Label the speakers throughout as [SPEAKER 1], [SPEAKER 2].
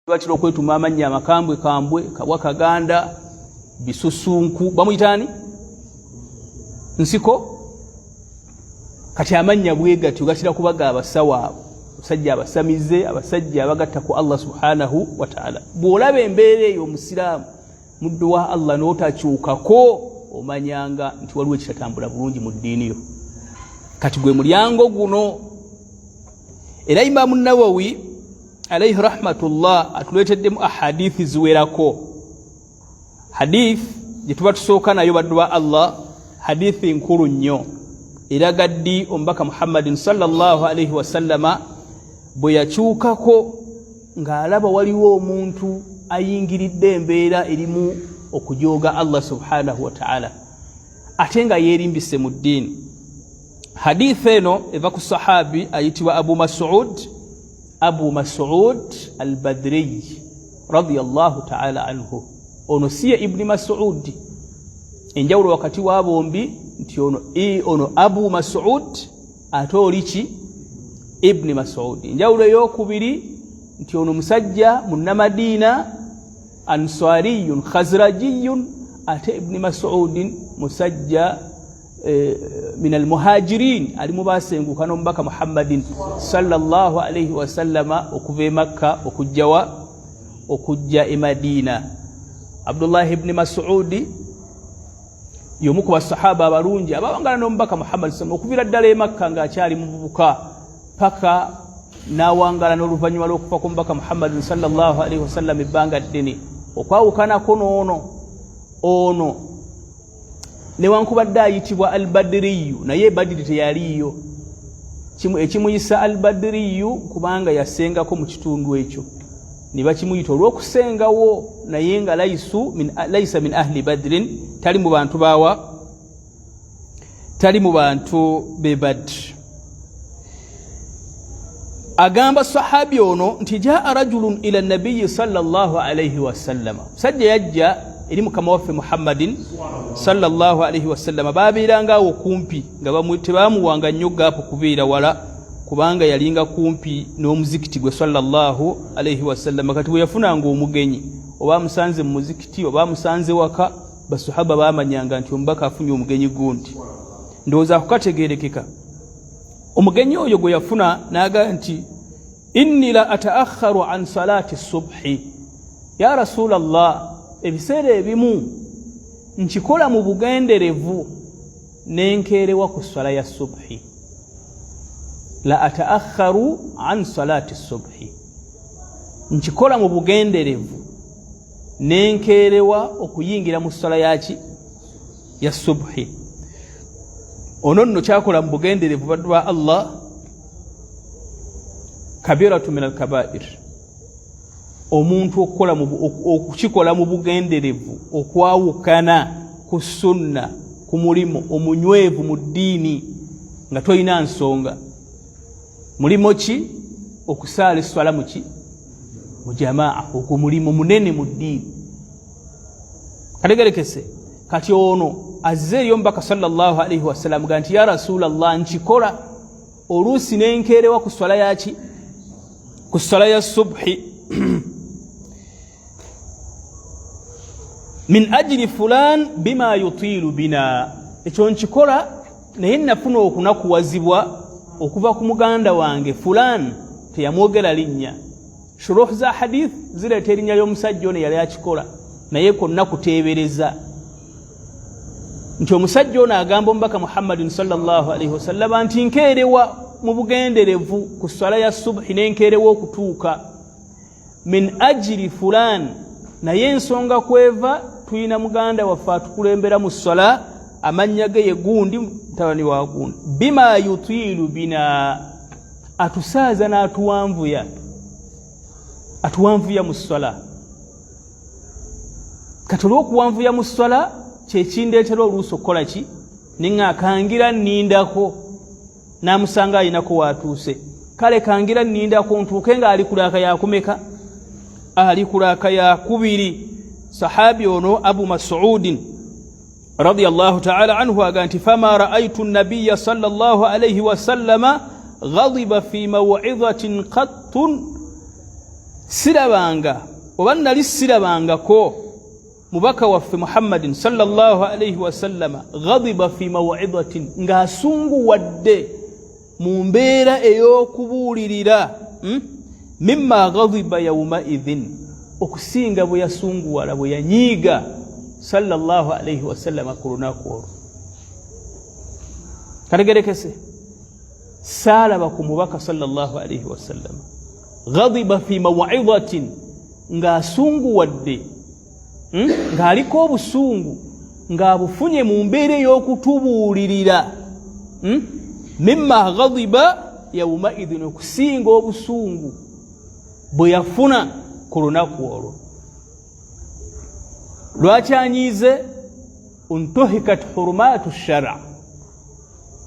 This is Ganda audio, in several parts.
[SPEAKER 1] Batera okwetuma amannya amakambwe kambwe, kabwa kaganda, bisusunku, bamuyitaani nsiko. Kati amannya bwe gatyo gatera kuba ga abasawo abo, abasajja abasamize, abasajja abagatta ku Allah subhanahu wataala. Bw'olaba embeera eyo, omusiraamu muddu wa Allah, n'otakyukako, omanyanga nti waliwo ekitatambula bulungi mu ddiini yo. Kati gwe mulyango guno. Era Imamu Nawawi alaihi rahmatullah atuleeteddemu ahadithi ziwerako. Hadith gye tuba tusooka nayo, baddu ba Allah, hadithi nkulu nnyo, eraga ddi omubaka Muhammadin sallallahu alaihi wasallama bwe yakyukako ng'alaba waliwo omuntu ayingiridde embeera erimu okujooga Allah subhanahu wataala, ate nga yeerimbise mu ddiini. Hadith eno eva ku sahabi ayitibwa Abu Masud, Abu Masud Albadriy radiallahu taala anhu. Ono siye Ibuni Masudi. Enjawulo wakati wa bombi nti ono Abu Masud, ate oli ki? Ibuni Masudi. Enjawulo eyokubiri nti ono musajja Munnamadiina, ansariyun khazrajiyun, ate Ibuni Masudin musajja min almuhajirin, ali mubasenguka n'omubaka Muhammadin sallallahu alaihi wasallama okuva e Makka okujjawa okujja e Madiina. Abdullahi ibni Masudi y'omu ku basahaba abalungi abawangala n'omubaka Muhammadi sallam okuvira ddala e Makka ng'akyali muvubuka paka n'awangala n'oluvannyuma lw'okufa kw'omubaka Muhammadin sallallahu alaihi wasallam ebbanga ddene. Okwawukanako n'ono, ono newankubadde ayitibwa Albadiriyu, naye Badiri teyaliiyo. Ekimuyisa Albadiriyu kubanga yasengako mu kitundu ekyo, ne bakimuyita olw'okusengawo, naye nga laisa min ahli Badirin, tali mu bantu bawa, tali mu bantu be Badri. Agamba sahabi ono nti jaa rajulun ila nabiyi sallallahu alaihi wasallama, musajja yajja eri mukama waffe Muhammadin sallallahu alaihi wasallama. Babeeranga awo kumpi, nga tebamuwanga nnyo gaapu kubeera wala, kubanga yalinga kumpi n'omuzikiti gwe sallallahu alaihi wasallama. Kati bwe yafunanga omugenyi, oba amusanze mu muzikiti oba amusanze waka, basahaba bamanyanga nti omubaka afunye omugenyi gundi. Ndowooza kukategerekeka. Omugenyi oyo gwe yafuna n'agamba nti inni la ataakharu an salati subhi ya rasulallah, ebiseera ebimu nkikola mu bugenderevu nenkeerewa ku swala ya subhi. La ataakharu an salati subhi, nkikola mu bugenderevu nenkeerewa okuyingira mu swala yaki? Ya subhi. Ono nno kyakola mu bugenderevu, baddu ba Allah, kabiratu min alkabair. Omuntu okukikola mu bugenderevu okwawukana ku sunna, ku mulimu omunywevu mu ddiini, nga tolina nsonga. Mulimu ki? Okusaala eswala muki? Mu jamaa. Ogwo mulimu munene mu ddiini, kategerekese. Kati ono azze eri omubaka sallallahu alaihi wasallam ga nti ya rasulallah, nkikola oluusi nenkeerewa ku swala yaki? Ku swala ya subhi, min ajili fulan bima yutiilu bina. Ekyo nkikola, naye nafuna okunakuwazibwa okuva ku muganda wange fulan. Teyamwogera linnya. Shuruh za hadith zireeta erinnya ly'omusajja ono yali akikola, naye konna kuteebereza nti omusajja ono agamba omubaka Muhammadin sallallahu alaihi wasallama nti nkeerewa mu bugenderevu ku swala ya subhi, nenkeerewa okutuuka min ajili fulan, naye ensonga kweva tulina muganda waffe atukulembera mu swala, amannya ge ye gundi mutabani wa gundi, bima yutiilu bina, atusaaza n'atuwanvuya, atuwanvuya mu swala. Kati olw'okuwanvuya mu swala kyekindeetera oluusi okukola ki? Ninga kangira nnindako n'amusanga alinako waatuuse. Kale kangira nnindako ntuuke ng'ali kulaaka yakumeka? Ali kulaaka yakubiri. Sahabi ono Abu Masudin radiyallahu taala anhu aga nti fama raaitu nabiya sallallahu alaihi wasallama ghadiba fi mawidhatin qattun. Sirabanga oba nali sirabangako mubaka waffe Muhammadin sallallahu alaihi wasallama ghadiba fi mawidatin, ng'asunguwadde mu mbeera ey'okubuulirira, Mimma ghadiba yaumaidhin, okusinga bwe yasunguwala, bwe yanyiiga sallallahu alaihi wasallama ku lunaku olwo. Kategerekese, saalaba ku mubaka sallallahu alaihi wasallama ghadiba fi mawidatin, ng'asunguwadde, Ng'aliko obusungu ng'abufunye mu mbeera ey'okutubuulirira, Mimma ghadiba yaumaidhin, okusinga obusungu bwe yafuna ku lunaku olwo. Lwaki anyiize? Untuhikat hurumatu shara,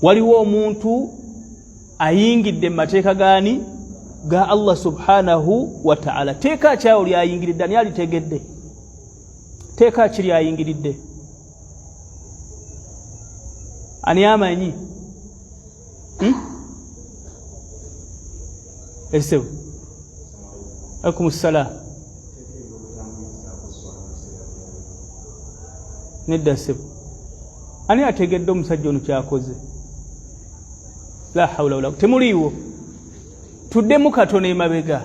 [SPEAKER 1] waliwo omuntu ayingidde mu mateeka gaani? Ga Allah subhanahu wataala. Teeka kyawo lyayingiridde, ani alitegedde? Teeka ki lyayingiridde? Ani amanyi? Esebo, alaikum ssalam. Nedda sebo, ani ategedde omusajja ono kyakoze? La haula wala, temuliiwo. Tuddemu katono emabega.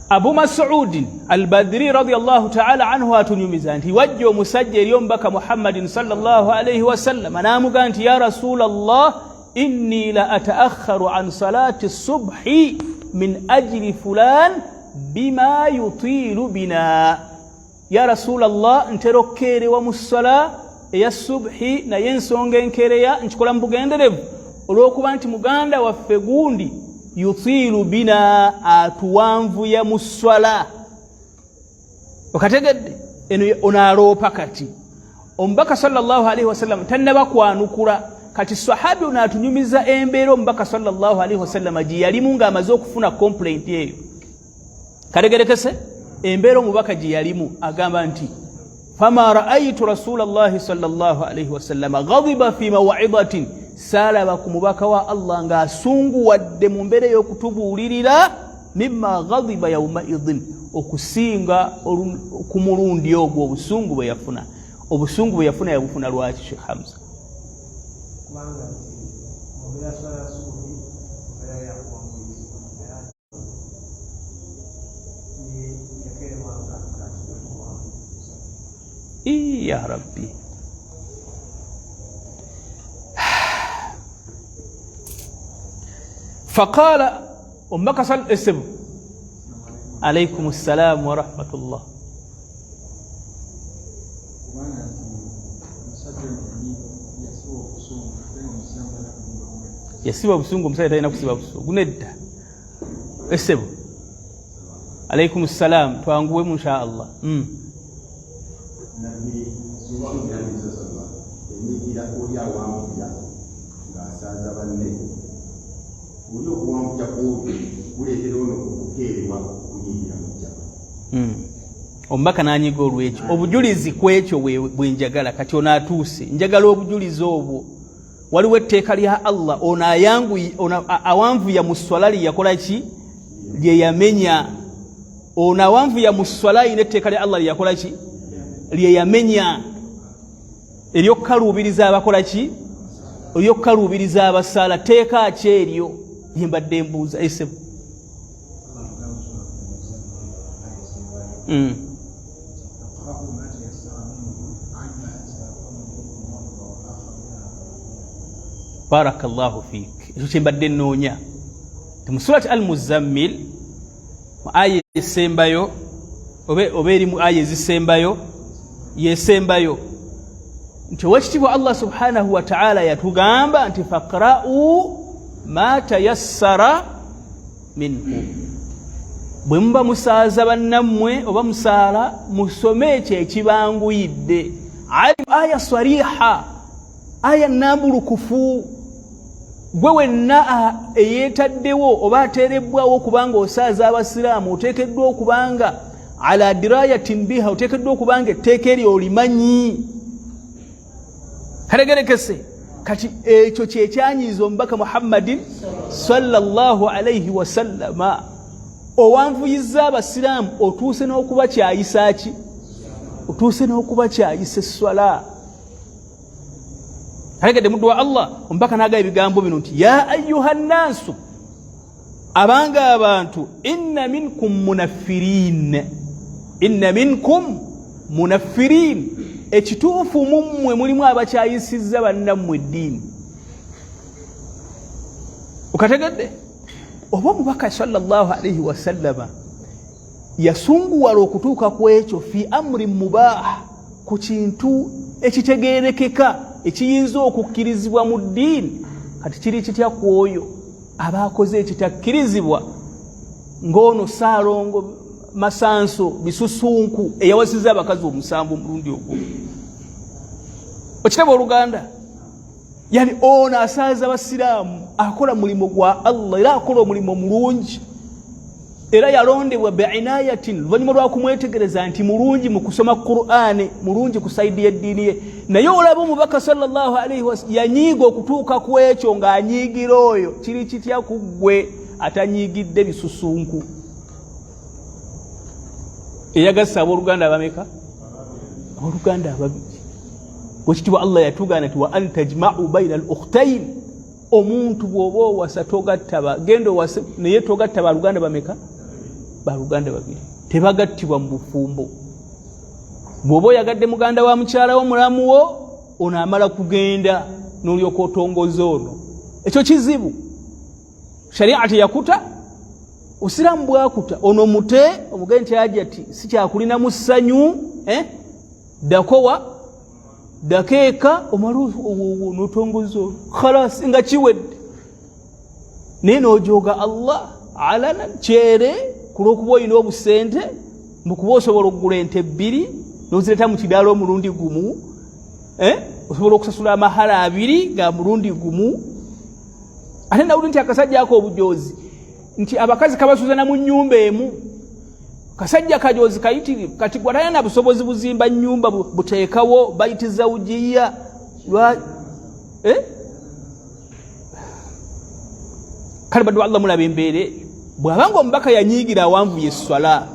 [SPEAKER 1] Abu Masudin Albadiri radiallahu taala anhu atunyumiza nti wajja omusajja eri omubaka Muhammadin sallallahu alaihi wasallama n'amugaa nti ya rasula llah, inni la ataakharu an salati subhi min ajili fulan bima yutiilu bina. Ya rasula llah, ntera okukeerewa mu ssala eya subhi, naye ensonga enkeereya nkikola mu bugenderevu olw'okuba nti muganda waffe gundi yutiilu bina, atuwanvuya mu sswala. Okategedde? Eno ono aloopa. Kati omubaka sallallahu alaihi wasallam tannaba kwanukula. Kati sahabi ono atunyumiza embeera omubaka sallallahu alaihi wasallama gye yalimu ng'amaze okufuna complaint eyo. Kategerekese, embeera omubaka gye yalimu, agamba nti fama raaitu rasula llahi salllah alaihi wasallama ghadiba fi mawidatin, saalaba ku mubaka wa Allah ng'asunguwadde mu mbeera ey'okutubuulirira mimma ghadiba yaumaidin, okusinga ku mulundi ogwo obusungu bwe yafuna. Obusungu bwe yafuna yabufuna lwaki, Sheikh Hamza?
[SPEAKER 2] Kubanga nti mu mbeera swala ya subuhi mbeera yakuwanguyizibwa, naye ye yakeerewanga ng'atudde kuwanguyiza.
[SPEAKER 1] Ii, ya rabbi, faqala omubaka sal esebu alaikum ssalaamu warahmatullah.
[SPEAKER 2] Kubanga nti omusajja ono yasiba obusungu, ate nga omusiraamu talina kunyumba kumwe.
[SPEAKER 1] Yasiba busungu, omusajja talina kusiba busungu, nedda. Esebo, alaikum ssalaamu, twanguwemu insha Allah.
[SPEAKER 3] Nabbi sallallahu yanyiigira oli awanvuya ng'asaaza banne. Oli okuwanvuya kwoyo kuleetera ono okukeerewa okunyiigira mujja.
[SPEAKER 1] Omubaka n'anyiga olwekyo. Obujulizi ku ekyo bwe njagala kati ono atuuse, njagala obujulizi obwo. Waliwo etteeka lya Allah, ono ono awanvuya mu swala lye yakola ki? Lye yamenya. Ono awanvuya mu swala ayina etteeka lya Allah lye yakola ki? Lye yamenya, eryokkaluubiriza abakola ki? Eryokkaluubiriza abasaala. Tteeka ki eryo lye mbadde mbuuza, esebo?
[SPEAKER 2] اقرأوا ما تيسر منه علم أن سيكون منكم مرضى وآخرون
[SPEAKER 1] Barakallahu fik, ekyo kyembadde nnoonya nti mu surati Al Muzammil, mu aya esembayo oba eri mu aya ezisembayo, yesembayo, nti owekitiibwa Allah subhanahu wa taala yatugamba nti faqra'u ma tayassara minhu, bwe muba musaaza bannammwe oba musaala, musome ekyo ekibanguyidde. Aya sariha, aya nambulukufu. Gwe wenna eyeetaddewo oba ateerebbwawo okubanga osaaza abasiraamu, oteekeddwa okubanga ala dirayatin biha, oteekeddwa okubanga etteeka eryo olimanyi. Kategerekese, kati ekyo kyekyanyiiza omubaka Muhammadin sallallahu alaihi wasallama. Owanvuyizza abasiraamu, otuuse n'okubakyayisa ki? Otuuse n'okubakyayisa esswala. Alegedde muddu wa Allah, omubaka n'agaba ebigambo bino nti ya ayuha nnaasu, abanga abantu, inna minkum munaffirin, inna minkum munaffirin, ekituufu mummwe mulimu abakyayisizza bannammwe eddiini. Okategedde? Oba omubaka sallallahu alaihi wasallama yasunguwala okutuuka ku ekyo fi amri mubah, ku kintu ekitegerekeka ekiyinza okukkirizibwa mu ddiini. Kati kiri kitya ku oyo aba akoze ekitakkirizibwa, ng'ono Saalongo Masanso Bisusunku eyawasiza abakazi omusanvu omulundi ogwo? Okitaba oluganda, yani ono asaaza basiraamu, akola mulimu gwa Allah, era akola omulimu mulungi, era yalondebwa biinayatin luvannyuma lwakumwetegereza nti mulungi mu kusoma Qur'ani, mulungi ku saidi y'eddiini ye. Naye olaba omubaka sallallahu alaihi wasallam yanyiiga okutuuka ku ekyo, ng'anyiigira oyo. Kiri kitya ku ggwe atanyiigidde bisusunku eyagassa abooluganda abameka? Abooluganda ababiri. Wekitibwa Allah yatugaana nti wa an tajmau baina al ukhtain, omuntu bw'oba owasa togattaba, genda owase naye togatta baluganda bameka? Baluganda babiri tebagattibwa mu bufumbo. Bw'oba oyagadde muganda wa mukyala wo, mulamu wo, ono amala kugenda n'olyoka otongoza ono. Ekyo kizibu, sharia teyakuta, osiraamu bwakuta ono mute omugende nti ajati sikyakulinamu ssanyu, eh? Dakowa dakeeka omala notongoza ono, khalas, nga kiwedde. Naye nojoga Allah alana kyere kulwokuba olina obusente, mbukuba osobola okugula ente bbiri nozireta mu kidaala omulundi gumu, eh? Osobola okusasula amahala abiri ga mulundi gumu. Ate nawuli nti akasajja ako obujozi nti abakazi kabasuzana mu nyumba emu, kasajja kajozi kayitirivu. Kati gwatalina na busobozi buzimba nyumba buteekawo bayitiza ujiya lwa, eh? Kale baddu Allah, mulaba embeera eyo. Bw'abanga omubaka yanyiigira awanvuye esswala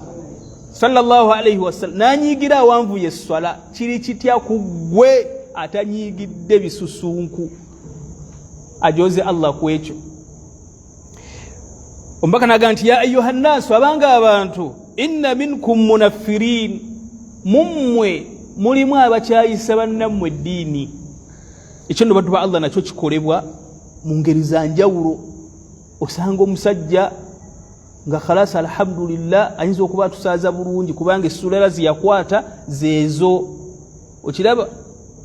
[SPEAKER 1] sallallahu alaihi wasallam, nanyiigira awanvuye esswala, kiri kitya ku ggwe atanyiigidde bisusunku ajoze Allah ku ekyo? Omubaka naga nti ya ayuha nnaasu, abanga abantu, inna minkum munaffirin, mummwe mulimu abakyayisa bannammwe eddiini. Ekyo nno baddu ba Allah nakyo kikolebwa mu ngeri za njawulo. Osanga omusajja nga khalasi, alhamdulillah, ayinza okuba atusaaza bulungi, kubanga essuula era ziyakwata zeezo. Okiraba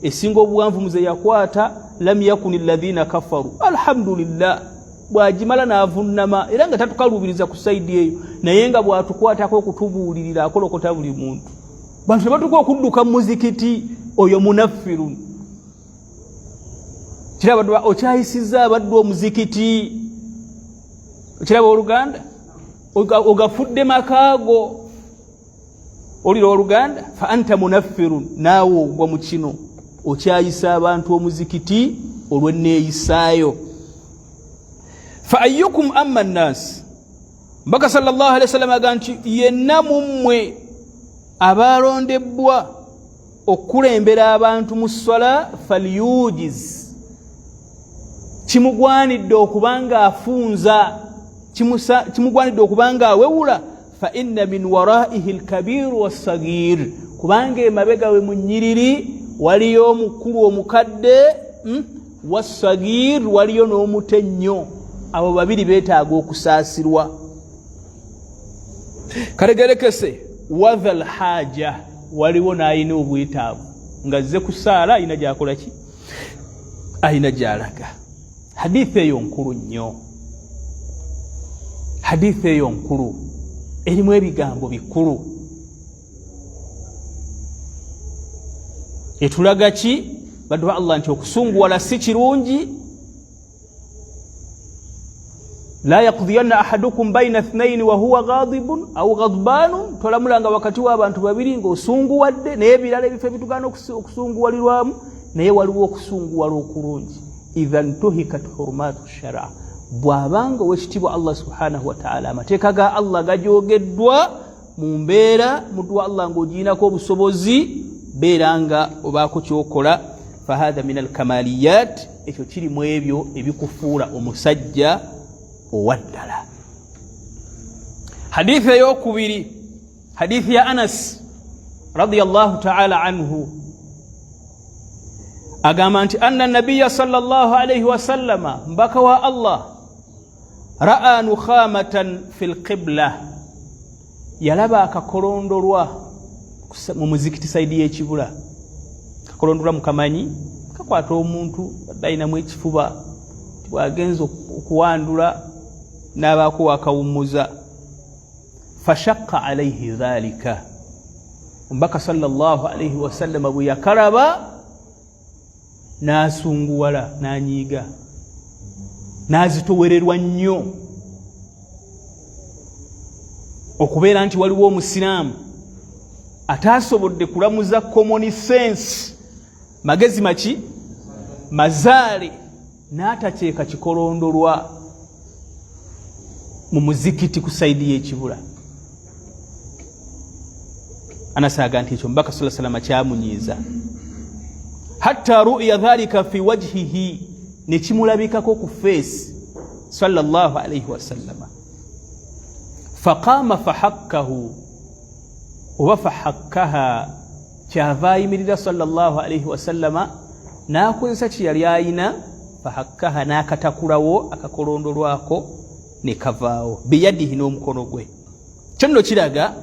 [SPEAKER 1] esinga obuwanvu mu zeyakwata, lam yakuni alladhina kafaru, alhamdulillah, bwagimala n'avunnama era nga tatukaluubiriza ku saidi eyo, naye nga bwatukwatako okutubuulirira akolokota buli muntu, bantu tebatuka okudduka mu muzikiti. Oyo munaffirun. Kiraba okyayisizza abaddu omuzikiti. Okiraba oluganda, ogafudde makaago. Olira oluganda, fa anta munaffirun, naawe ogwa mu kino, okyayisa abantu omuzikiti olw'enneeyisaayo. Fa ayukum amma nnaasi, mbaka sallallahu alaihi wasallam aga nti yenna mummwe abalondebbwa okukulembera abantu mu sswala, falyujiz, kimugwanidde okuba nga afunza, kimugwanidde okuba nga awewula. Fa inna min waraihi lkabiru wassagir, kubanga emabega we mu nnyiriri waliyo omukulu omukadde, wassagir, waliyo n'omuto ennyo. Abo babiri beetaaga okusaasirwa. Kalegerekese watha lhaja, waliwo n'alina obwetaavu nga zze kusaala, alina gyakola ki, alina gyalaga. Hadithi eyo nkulu nnyo, hadithi eyo nkulu, erimu ebigambo bikulu. Etulaga ki, baddu ba Allah? Nti okusunguwala si kirungi. La yakdiyanna ahadukum baina ithnaini wahuwa ghadibun au ghadbanun, tolamulanga wakati w'abantu babiri ng'osunguwadde. Naye ebirala ebifo ebitugaana okusunguwalirwamu, naye waliwo okusunguwala okulungi, idha ntuhikat hurumatu shara, Bw'abanga owekitiibwa Allah subhanahu wataala, amateeka ga Allah gajogeddwa mu mbeera, muddu wa Allah, ng'ogirinako obusobozi, beera nga obaako kyokola. Fahatha min alkamaliyat, ekyo kiri mu ebyo ebikufuula omusajja owaddala. Hadithi eyokubiri, hadithi ya Anas radiallahu taala anhu, agamba nti anna nabiya salllah alaihi wasallama, mbaka wa Allah, ra'a nukhamatan fi lqibla, yalaba akakolondolwa mu muzikiti saidi y'ekibula. Kakolondolwa mukamanyi, kakwata omuntu badde alinamu ekifuba, bwagenza okuwandula n'abaako wakawummuza. Fashakka alaihi dhalika, omubaka salllah alaihi wasallama bwe yakalaba n'asunguwala, n'anyiiga, n'azitowererwa nnyo okubeera nti waliwo omusiraamu ataasobodde kulamuza common sense, magezi maki mazaale, n'atakyeka kikolondolwa mu muzikiti ku saidi y'ekibula. Anasaaga nti ekyo omubaka saa salama kyamunyiiza, hatta ruya dhalika fi wajhihi, nekimulabikako ku feesi sallallahu alaihi wasallama. Faqama fahakkahu oba fahakkaha, kyava ayimirira sallallahu alaihi wasallama n'akozesa kye yali ayina, fahakkaha, n'akatakulawo akakolondolwako ne kavaawo, biyadihi, n'omukono gwe. Kyo nno kiraga,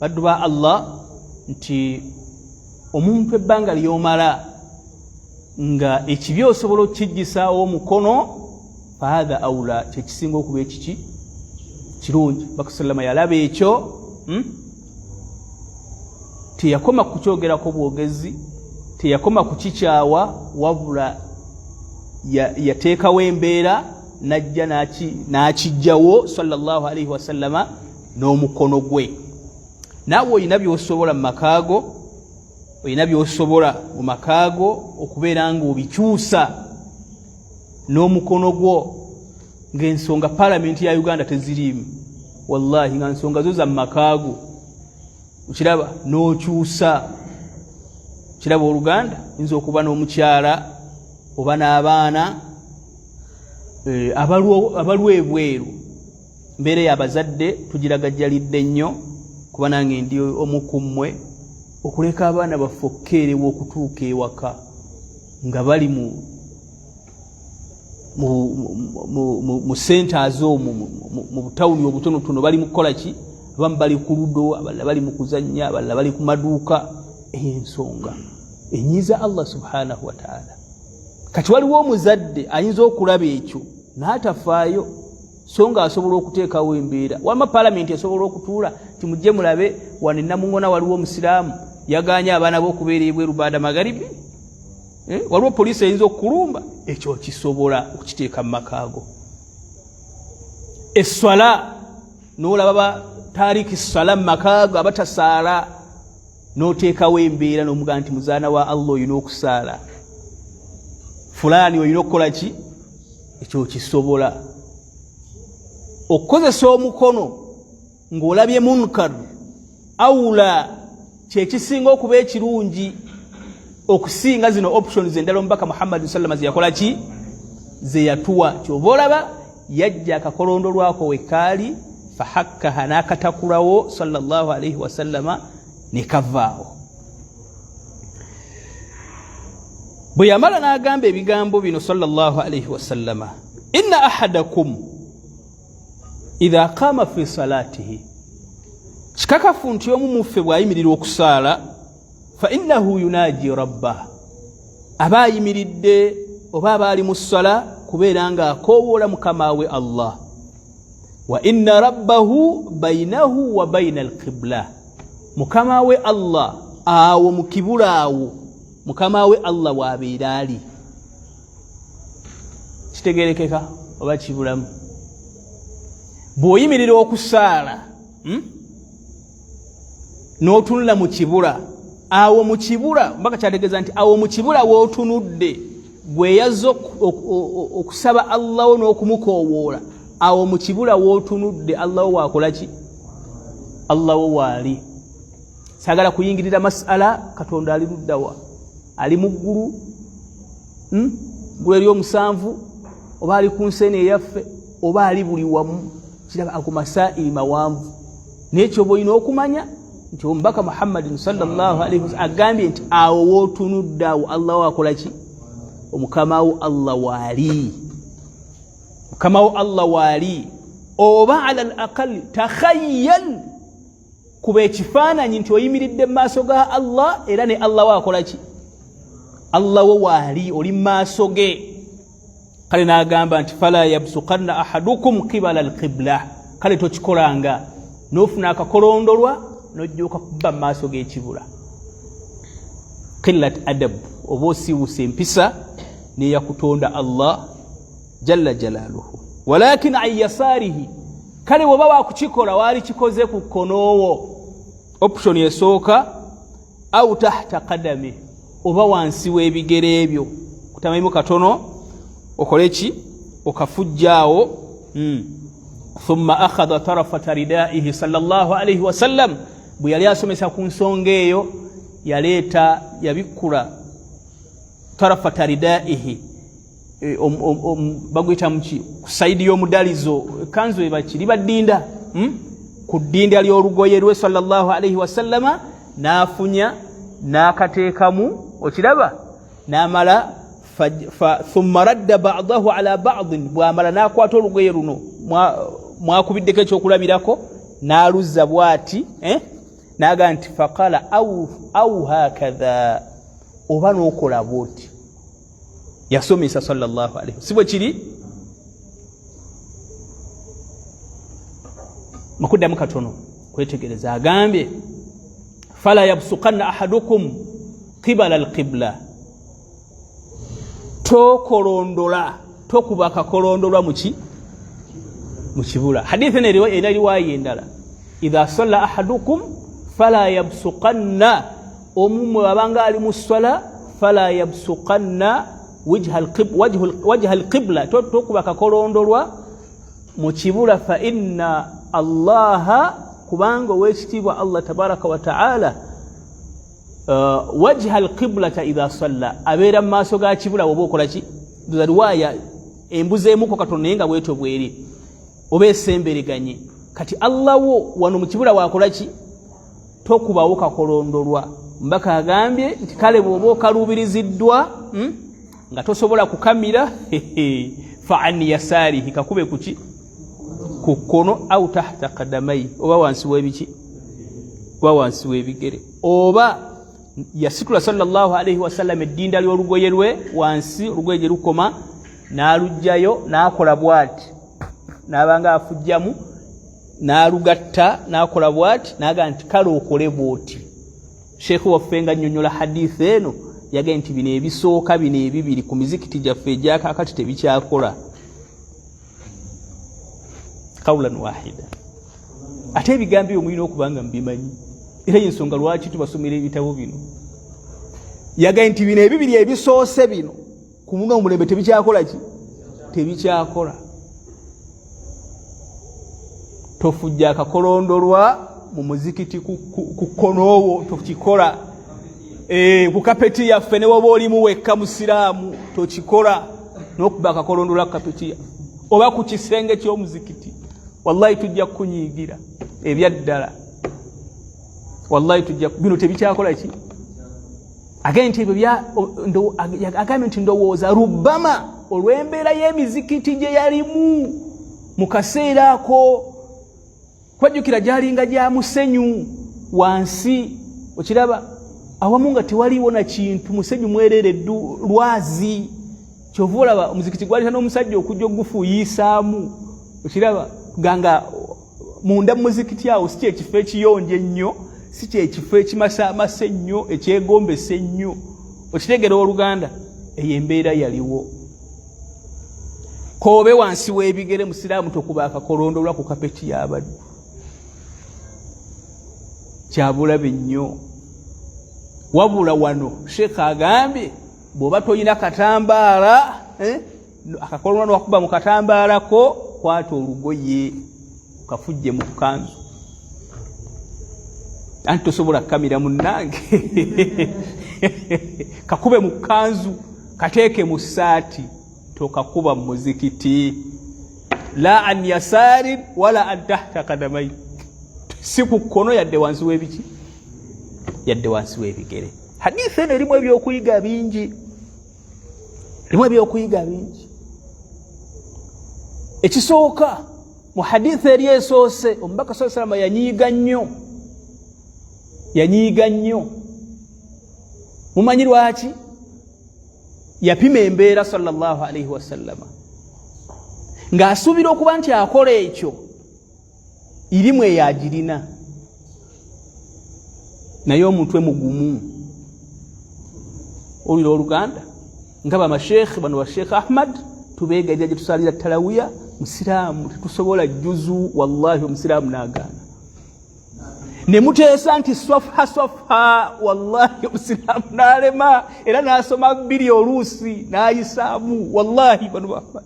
[SPEAKER 1] baddu ba Allah, nti omuntu ebbanga ly'omala nga ekibi osobola okukijjisaawo omukono, fahatha aula, kyekisinga okuba ekiki kirungi. Bakasallama yalaba ekyo, Teyakoma kukyogerako bwogezi, teyakoma kukikyawa, wabula yateekawo embeera najja n'akijjawo sallallahu alaihi wasallama n'omukono gwe. Naawe olina byosobola mu makaago, olina byosobola mu makaago okubeera nga obikyusa n'omukono gwo, ng'ensonga palamenti ya Uganda teziriimu, wallahi, nga nsonga zo za mu makaago. Okiraba n'okyusa, kiraba oluganda, yinza okuba n'omukyala oba n'abaana abalwa ebweru. Mbeera y'abazadde tugiragajjalidde nnyo, kuba nange ndi omu ku mmwe, okuleka abaana baffe okukeerewa okutuuka ewaka nga bali mu centers omwo, mu butawuni obutonotono, bali mu kukola ki? Abamu bali ku ludo, abalala bali mu kuzannya, abalala bali ku maduuka. Eyo ensonga enyiza Allah subhanahu wataala. Kati waliwo omuzadde ayinza okulaba ekyo n'atafaayo, so nga asobola okuteekawo embeera. Wamma palamenti esobola okutuula ti mujje mulabe wano enamuŋona waliwo omusiraamu yaganye abaana be okubeera ebweru baada magharibi. Waliwo poliisi eyinza okukulumba. Ekyo kisobola okukiteeka mu makaago. Esswala, n'olaba batariki swala mu makaago, abatasaala, n'oteekawo embeera n'omugaa nti muzaana wa Allah, olina okusaala, fulaani olina okukola ki. Ekyo kisobola okukozesa omukono ng'olabye munkar, aula, kyekisinga okuba ekirungi okusinga zino options endala omubaka Muhammadi sallama zeyakola ki, zeyatuwa. Kyova olaba yajja akakolondo lwako wekaali, fahakkaha, n'akatakulawo sallallahu alaihi wasallama nekavaawo. Bwe yamala n'agamba ebigambo bino sallallahu alaihi wasallama: inna ahadakum idha qama fi salatihi, kikakafu nti omu muffe bw'ayimirira okusaala, fa innahu yunaji rabbah, aba ayimiridde oba aba ali mu ssala kubeera nga akoowoola mukama we Allah, wa inna rabbahu bainahu wa baina alqibla, mukama we Allah awo mu kibula, awo mukama we Allah waabeera ali. Kitegerekeka oba kibulamu? Bw'oyimirira okusaala, N'otunula mu kibula, awo mu kibula, mbaka kyategeeza nti awo mu kibula w'otunudde. Gwe yazze okusaba Allawo n'okumukoowoola, awo mu kibula w'otunudde Allawo waakola ki? Allawo waali. Saagala kuyingirira masala, Katonda ali luddawa? Ali mu ggulu, Ggulu ery'omusanvu, oba ali ku nsi eno eyaffe, oba ali buli wamu? Kiraba ago masaili mawanvu, naye kyoba olina okumanya nti omubaka Muhammadin sallallahu alaihi wasallam agambye nti awo wootunudde awo Allah wakola ki? Omukama wo Allah waali, mukama wo Allah waali. Oba ala al aqal takhayyal, kuba ekifaananyi nti oyimiridde mu maaso ga Allah, era ne Allah wakola ki? Allah wo waali, oli mu maaso ge. Kale n'agamba nti fala yabsukanna ahadukum qibala alqibla, kale tokikolanga n'ofuna akakolondolwa n'ojja okakuba mu maaso g'ekibula. Qillat adab, oba osiiwusa empisa neyakutonda Allah jalla jalaaluhu. Walakin an yasaarihi, kale bwoba wakukikola waali kikoze ku kkonoowo, option esooka, au tahta kadami, oba wansi w'ebigere ebyo, kutamayimu katono okole ki? Okafujjaawo. Thumma akhadha tarafata ridaihi sallallahu alaihi wasallam, bwe yali asomesa ku nsonga eyo yaleeta yabikkula tarafata ridaihi, baguyita muki? Ku saidi y'omudalizo, kanzu ebaki liba ddinda, Ku ddinda ly'olugoye lwe sallallahu alaihi wasallama, n'afunya n'akateekamu, okiraba, n'amala thumma radda badahu ala badin, bw'amala n'akwata olugoye luno mwakubiddeko ekyokulabirako n'aluzza bw'ati, eh? N'agamba nti faqala au hakadha, oba n'okola bw'oti. Yasomesa sallallahu alaihi, si bwe kiri? Mukuddamu katono kwetegereza, agambye fala yabsukanna ahadukum qibala alqibla, tokolondola, tokuba kakolondolwa muki? Mukibula. Hadithi eno erina riwaaya endala, idha salla ahadukum fala yabsukanna, omumwe abanga ali mu swala, fala yabsukanna wajha alqibla, tokuba kakolondolwa mu kibula, fa inna Allaha, kubanga owekitiibwa Allah tabaraka wa taala, wajha alqiblata idha salla, abeera mu maaso ga kibula woba okola ki? Riwaaya embuzeemuko katono, naye nga bwetyo bweri oba esembereganye. Kati Allah wo wano mu kibula wakola ki? Tokubawo kakolondolwa. Mbaka agambye nti kale bw'oba okaluubiriziddwa, nga tosobola kukamira, fa an yasaarihi, kakube kuki? Ku kkono, au tahta kadamai, oba wansi w'ebiki? Oba wansi w'ebigere. Oba yasitula sallallahu alaihi wasallam eddinda ly'olugoye lwe wansi, olugoye gye lukoma, n'alugjayo n'akola bwati, n'abanga afujjamu n'alugatta n'akola bwati, n'agamba nti kale okole bwoti. Sheekhe waffe nga nnyonnyola haditha eno yagambye nti bino ebisooka bino ebibiri ku mizikiti gyaffe egyakakati tebikyakola, kaulan wahida. Ate ebigambo ebyo mulina okuba nga mubimanyi, era yensonga lwaki tubasomera ebitabo bino. Yagambye nti bino ebibiri ebisoose bino ku muno omulembe tebikyakola ki? Tebikyakola. Tofujja akakolondolwa mu muzikiti ku kkonoowo, tokikola. Ku kapeti yaffe, ne woba olimu wekka musiraamu, tokikola n'okuba akakolondolwa ku kapeti yaffe oba ku kisenge ky'omuzikiti. Wallahi tujja kukunyiigira ebyaddala, wallahi tujja. Bino tebikyakola ki? Agambye nti ebyo, agambye nti ndowooza rubama olw'embeera y'emizikiti gye yalimu mu kaseera ako, kwajjukira gyalinga gya musenyu wansi, okiraba, awamu nga tewaliiwo na kintu, musenyu mwereere, lwazi. Kyova olaba omuzikiti gwalita n'omusajja okujja ogufuuyiisaamu, okiraba, ganga munda mu muzikiti awo si kyekifo ekiyonjo ennyo, si kyekifo ekimasaamasa ennyo, ekyegombesa ennyo, okitegeera oluganda. Eyo embeera yaliwo. Koobe wansi w'ebigere, musiraamu tokuba akakolondolwa ku kapeti y'abaddu, kyabulabe nnyo. Wabula wano sheekh agambye Bw'oba tolina katambaala, akakolona nokakuba mu katambaalako, kwata olugoye kafujje mu kanzu, anti tosobola kukamira munnange. Kakube mu kanzu, kateeke mu ssaati, tokakuba mu muzikiti. La an yasarin wala an tahta kadamai, si ku kkono yadde wansi w'ebiki, yadde wansi w'ebigere. Hadisi eno erimu ebyokuyiga bingi, erimu ebyokuyiga bingi. Ekisooka mu hadisi eri esoose, omubaka saa salama yanyiiga nnyo, yanyiiga nnyo. Mumanyi lwaki? Yapima embeera sallallahu alaihi wasallama ng'asuubira okuba nti akola ekyo irimu eyo agirina, naye omutwe mugumu. Owulira oluganda nga bamasheekhe bano, basheekh Ahmad tubeegayirira gye tusalira talawiya, musiraamu tetusobola juzu, wallahi omusiraamu n'agaana ne muteesa nti swafa swafa, wallahi omusiraamu n'alema era n'asoma bbiri oluusi n'ayisaamu. Wallahi bano baahmad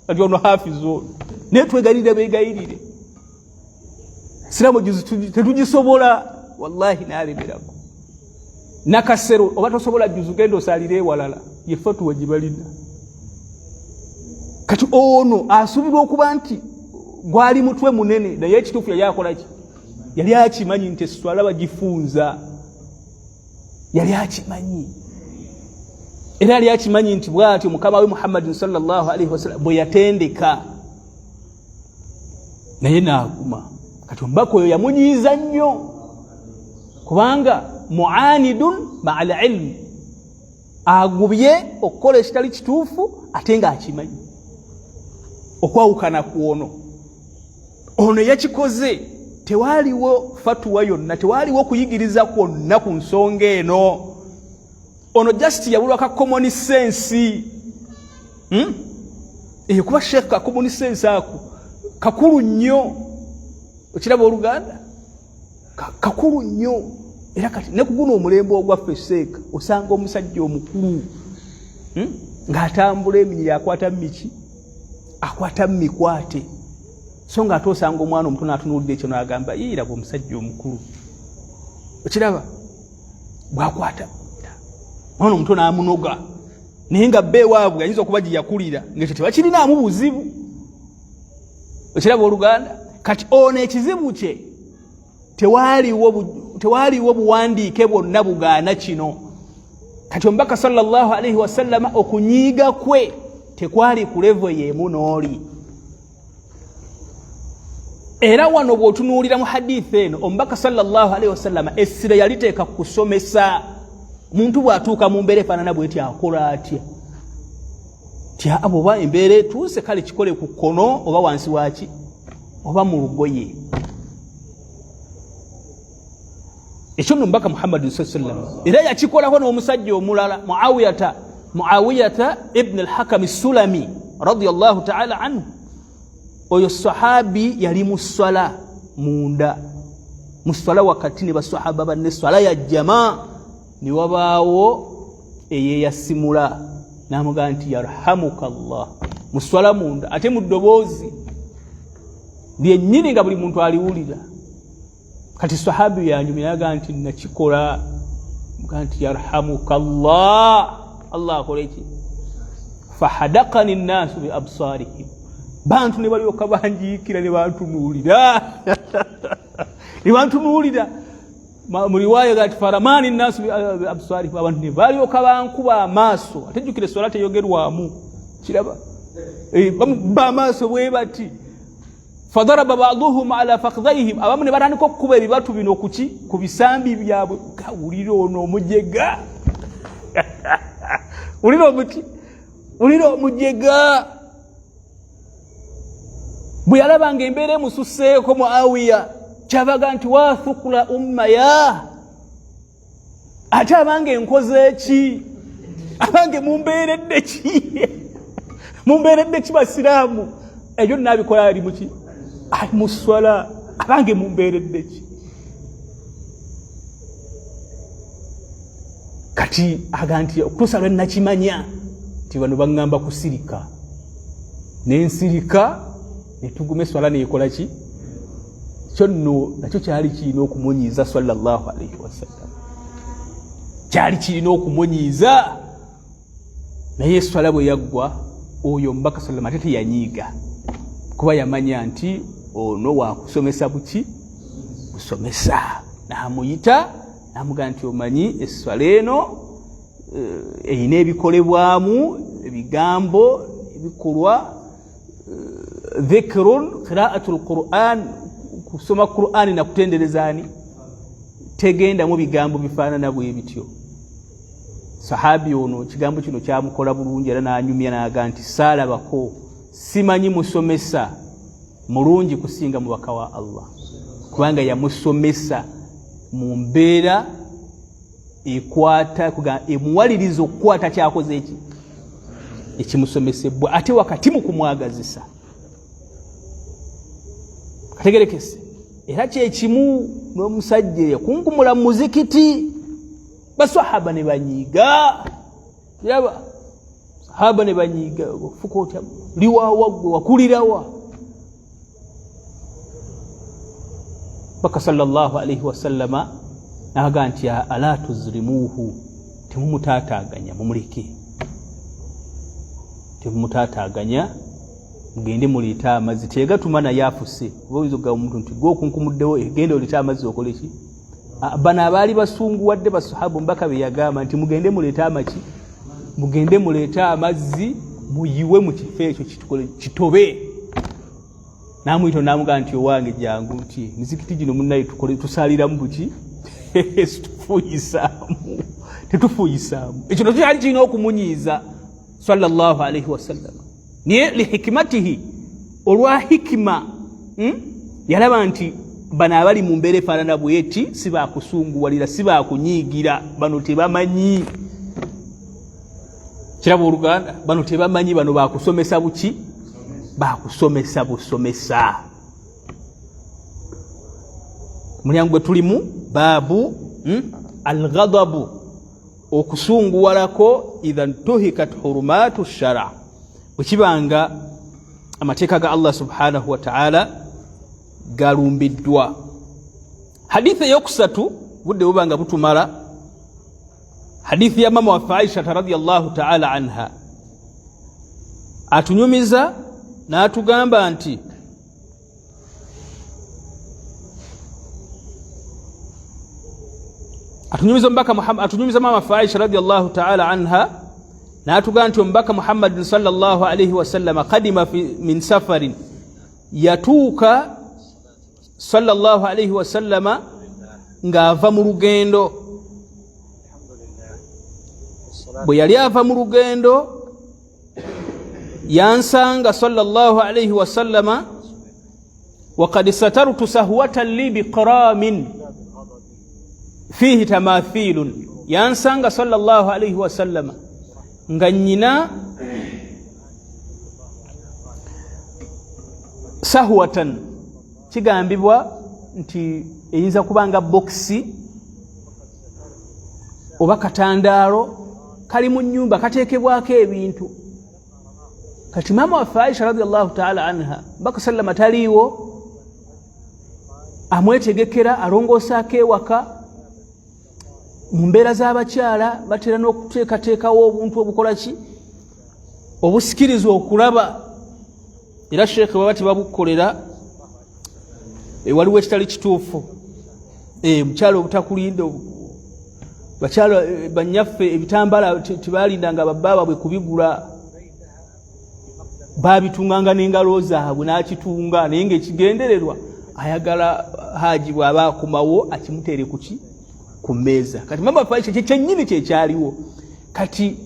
[SPEAKER 1] kati ono hafizi ono, naye twegayirire beegayirire, siraamu juzu tetugisobola, wallahi n'alemerako nakasero. Oba tosobola juzu, genda osalire ewalala, ye fatuwa gye balina. Kati ono asuubirwa okuba nti gwali mutwe munene, naye ekituufu yali akolaki? Yali akimanyi nti eswala bagifunza, yali akimanyi, era yali akimanyi nti bwatyo mukama we Muhammadin sallallahu alaihi wasallam bwe yatendeka, naye naaguma. Kati omubaka oyo yamunyiiza nnyo kubanga muanidun maa al ilmu, agubye okukola ekitali kituufu ate ng'akimanyi. Okwawukana ku ono, ono yakikoze tewaaliwo fatuwa yonna, tewaaliwo kuyigiriza kwonna ku nsonga eno. Ono just yabulwa ka common sense, Eyo kuba sheekh ka common sense ako kakulu nnyo, okiraba oluganda kakulu nnyo. Era kati ne kuguno omulembe ogwaffe seeka, osanga omusajja omukulu ng'atambula eminyiri, akwata miki, akwata mikwate, so nga ate osanga omwana omuto n'atunuulira ekyo n'agamba, yiraba omusajja omukulu, okiraba bwakwata omwana omuto n'amunoga, naye nga bba ewaabwe ayinza okuba gye yakulira ngaekyo tebakirinaamu buzibu. Okiraba oluganda? Kati ono ekizibu kye tewaaliwo buwandiike bwonna bugaana kino. Kati omubaka sallallahu alaihi wasallama okunyiiga kwe tekwali ku levo y'emu n'oli. Era wano bw'otunuulira mu hadithi eno, omubaka sallallahu alaihi wasallama essira yaliteeka ku kusomesa muntu bw'atuuka mu mbeera efaanana bweti akola atya. Ti abo oba embeera etuuse, kale kikole ku kkono oba wansi waki oba mu lugoye. Ekyo nno omubaka Muhammadin saa sallam era yakikolako n'omusajja omulala, Muawiyata ibn Alhakami Sulami radiallahu taala anhu. Oyo sahabi yali mu swala munda, mu swala wakati ne basahaba banne, swala ya jama, ne wabaawo eyeyasimula n'amugamba nti yarhamuka llah, mu swala munda, ate mu ddoboozi lyennyini nga buli muntu aliwulira. Kati sahabi yanyumya yaga nti nakikola, muga nti yarhamuka llah, Allah akole ki? Fahadakani nnaasu bi absarihim, bantu ne balyoka banjiikira ne bantunuulira, ne bantunuulira. Mu riwaya gati faramani nnaasu bi absarihim, abantu ne balyoka bankuba amaaso. Ate jjukira eswala teyogerwamu, kiraba bamukuba amaaso bwe bati. Fadaraba baduhum ala fakdhaihim, abamu ne batandika okukuba ebibatu bino kuki ku bisambi byabwe. Wulira ono omujega, wulira omuki, wulira omujega. Bwe yalaba nga embeera emususeeko, Muawiya kyavaga nti wathukula umma ya ate abange nkoze ki? Abange mumbeeredde ki? Mumbeeredde ki basiraamu? Ebyo nabikola ali muki? Ali muswala. Abange mumbeeredde ki? Kati Kati aga nti okutuusa lwe nakimanya nti bano baŋŋamba kusirika, nensirika netuguma eswala nekola ki kyo nno nakyo kyali kirina okumunyiiza sallallahu alaihi wasallam, kyali kirina okumunyiiza. Naye eswala bwe yaggwa oyo omubaka sallam ate teyanyiiga, kuba yamanya nti ono wakusomesa buki busomesa. Namuyita namugamba nti omanyi eswala eno erina ebikolebwamu, ebigambo, ebikolwa, dhikrun, qiraatu lquran, kusoma Qurani nakutenderezani, tegendamu bigambo bifaanana bwe bityo. Sahabi ono ekigambo kino kyamukola bulungi, era nanyumya naga nti saalabako, simanyi musomesa mulungi kusinga mubaka wa Allah, kubanga yamusomesa mu mbeera ekwata emuwaliriza okukwata kyakoze eki ekimusomesebwa, ate wakati mu kumwagazisa. Kategerekese. Era kyekimu n'omusajja eyakunkumula mu muzikiti, basahaba ne banyiiga, kiraba sahaba ne banyiiga, ofuka otya liwawa gwe wakulirawa? Baka sallallahu alaihi wasallama naga nti ala tuzrimuuhu, temumutaataaganya, mumuleke, temumutaataaganya, mugende muleete amazzi. Teyagatuma naye afuse, oba oyinza okugamba omuntu nti gwe okunkumuddewo, genda oleete amazzi okole ki? Bano abaali basunguwadde basahaba omubaka be yagamba nti mugende muleete amaki, mugende muleete amazzi muyiwe mu kifo ekyo kitobe. Namuyita namugamba nti owange jangu, nti mizikiti gino munaye tukole tusaliramu buki, situfuyisaamu, tetufuyisaamu. Ekyo nakyo kyali kirina okumunyiiza sallallahu alaihi wasallam, naye lihikimatihi, olwa hikima, yalaba nti bano abali mu mbeera efaanana bweti si bakusunguwalira, si bakunyiigira, bano tebamanyi. Kiraba oluganda, bano tebamanyi, bano bakusomesa buki, bakusomesa busomesa. Omulyango gwe tulimu baabu alghadabu, okusunguwalako, idha ntuhikat hurumatu shara, bwe kibanga amateeka ga Allah subhanahu wa ta'ala galumbiddwa. Hadithi eyokusatu, budde buba nga butumala, hadithi ya mama waffe Aishata radiallahu ta'ala anha, atunyumiza n'atugamba nti atunyumiza omubaka Muhammad, atunyumiza mama waffe Aisha radiallahu ta'ala anha n'atugamba nti omubaka Muhammadin sallallahu alaihi wasallama kadima min safarin, yatuuka sallallahu alaihi wasallama ng'ava mu lugendo. Bwe yali ava mu lugendo yansanga sallallahu alaihi wasallama, wakad satartu sahwatan li biqramin fihi tamathilun, yansanga sallallahu alaihi wasallama nga nyina sahwatan, kigambibwa nti eyinza kuba nga bokisi oba katandaalo kali mu nyumba kateekebwako ebintu. Kati maama waffe Aisha radiallahu taala anha, mbaka sallama taliiwo, amwetegekera, alongoosaako ewaka. Mu mbeera z'abakyala batera n'okuteekateekawo obuntu obukola ki, obusikiriza okulaba, era sheekhe baba tebabukolera, waliwo ekitali kituufu. Mukyala obutakulinda, bakyala banyaffe ebitambala tebalindanga babba baabwe kubigula, babitunganga n'engalo zaabwe, n'akitunga, naye ng'ekigendererwa ayagala haji bw'aba akomawo akimuteere kuki ku mmeeza. Kati mama Aisha kye kyennyini kyekyaliwo. Kati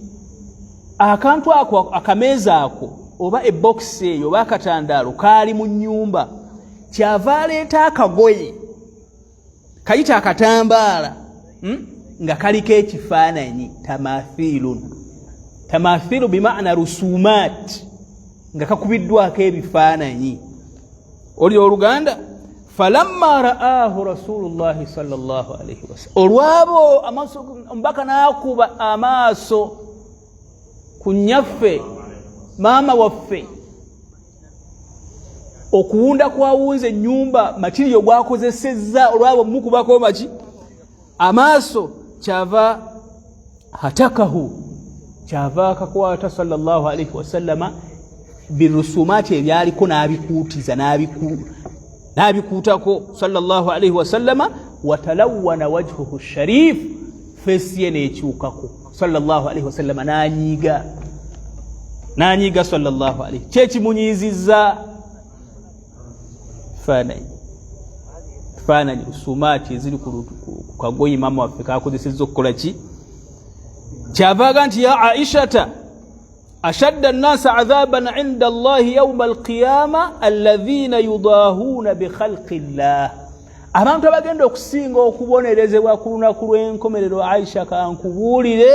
[SPEAKER 1] akantu ako, akameeza ako oba ebokisi eyo oba akatandaalo kaali mu nnyumba, kyava aleeta akagoye kayita akatambaala, nga kaliko ekifaananyi tamathilun, tamathilu bimaana rusumat, nga kakubiddwako ebifaananyi. Oli oluganda, Falamma raahu rasulullahi salllah alaihi wasallam, olwabo omubaka n'akuba amaaso ku nnyaffe maama waffe, okuwunda kwawunza ennyumba matiriyo gwakozesezza olwabo mukubako maki amaaso, kyava hatakahu, kyava akakwata sallallahu alaihi wasallama birusumaati ebyaliko n'abikuutiza n'abikuutako sallallahu alaihi wasallama. Watalawana wajhuhu sharif, feesi ye n'ekyukako sallallahu alaihi wasallama, n'anyiiga n'anyiiga sallallahu alaihi. Kyekimunyiizizza faananyi faananyi rusumaati eziri ku kagoyi maama waffe kakozesezza okukola ki. Kyavaaga nti ya Aishata, ashadda nnasa adhaban inda Allahi yauma alqiyama alladhina yudahuuna bikhalqi llah, abantu abagenda okusinga okubonerezebwa ku lunaku lw'enkomerero, Aisha kankubuulire,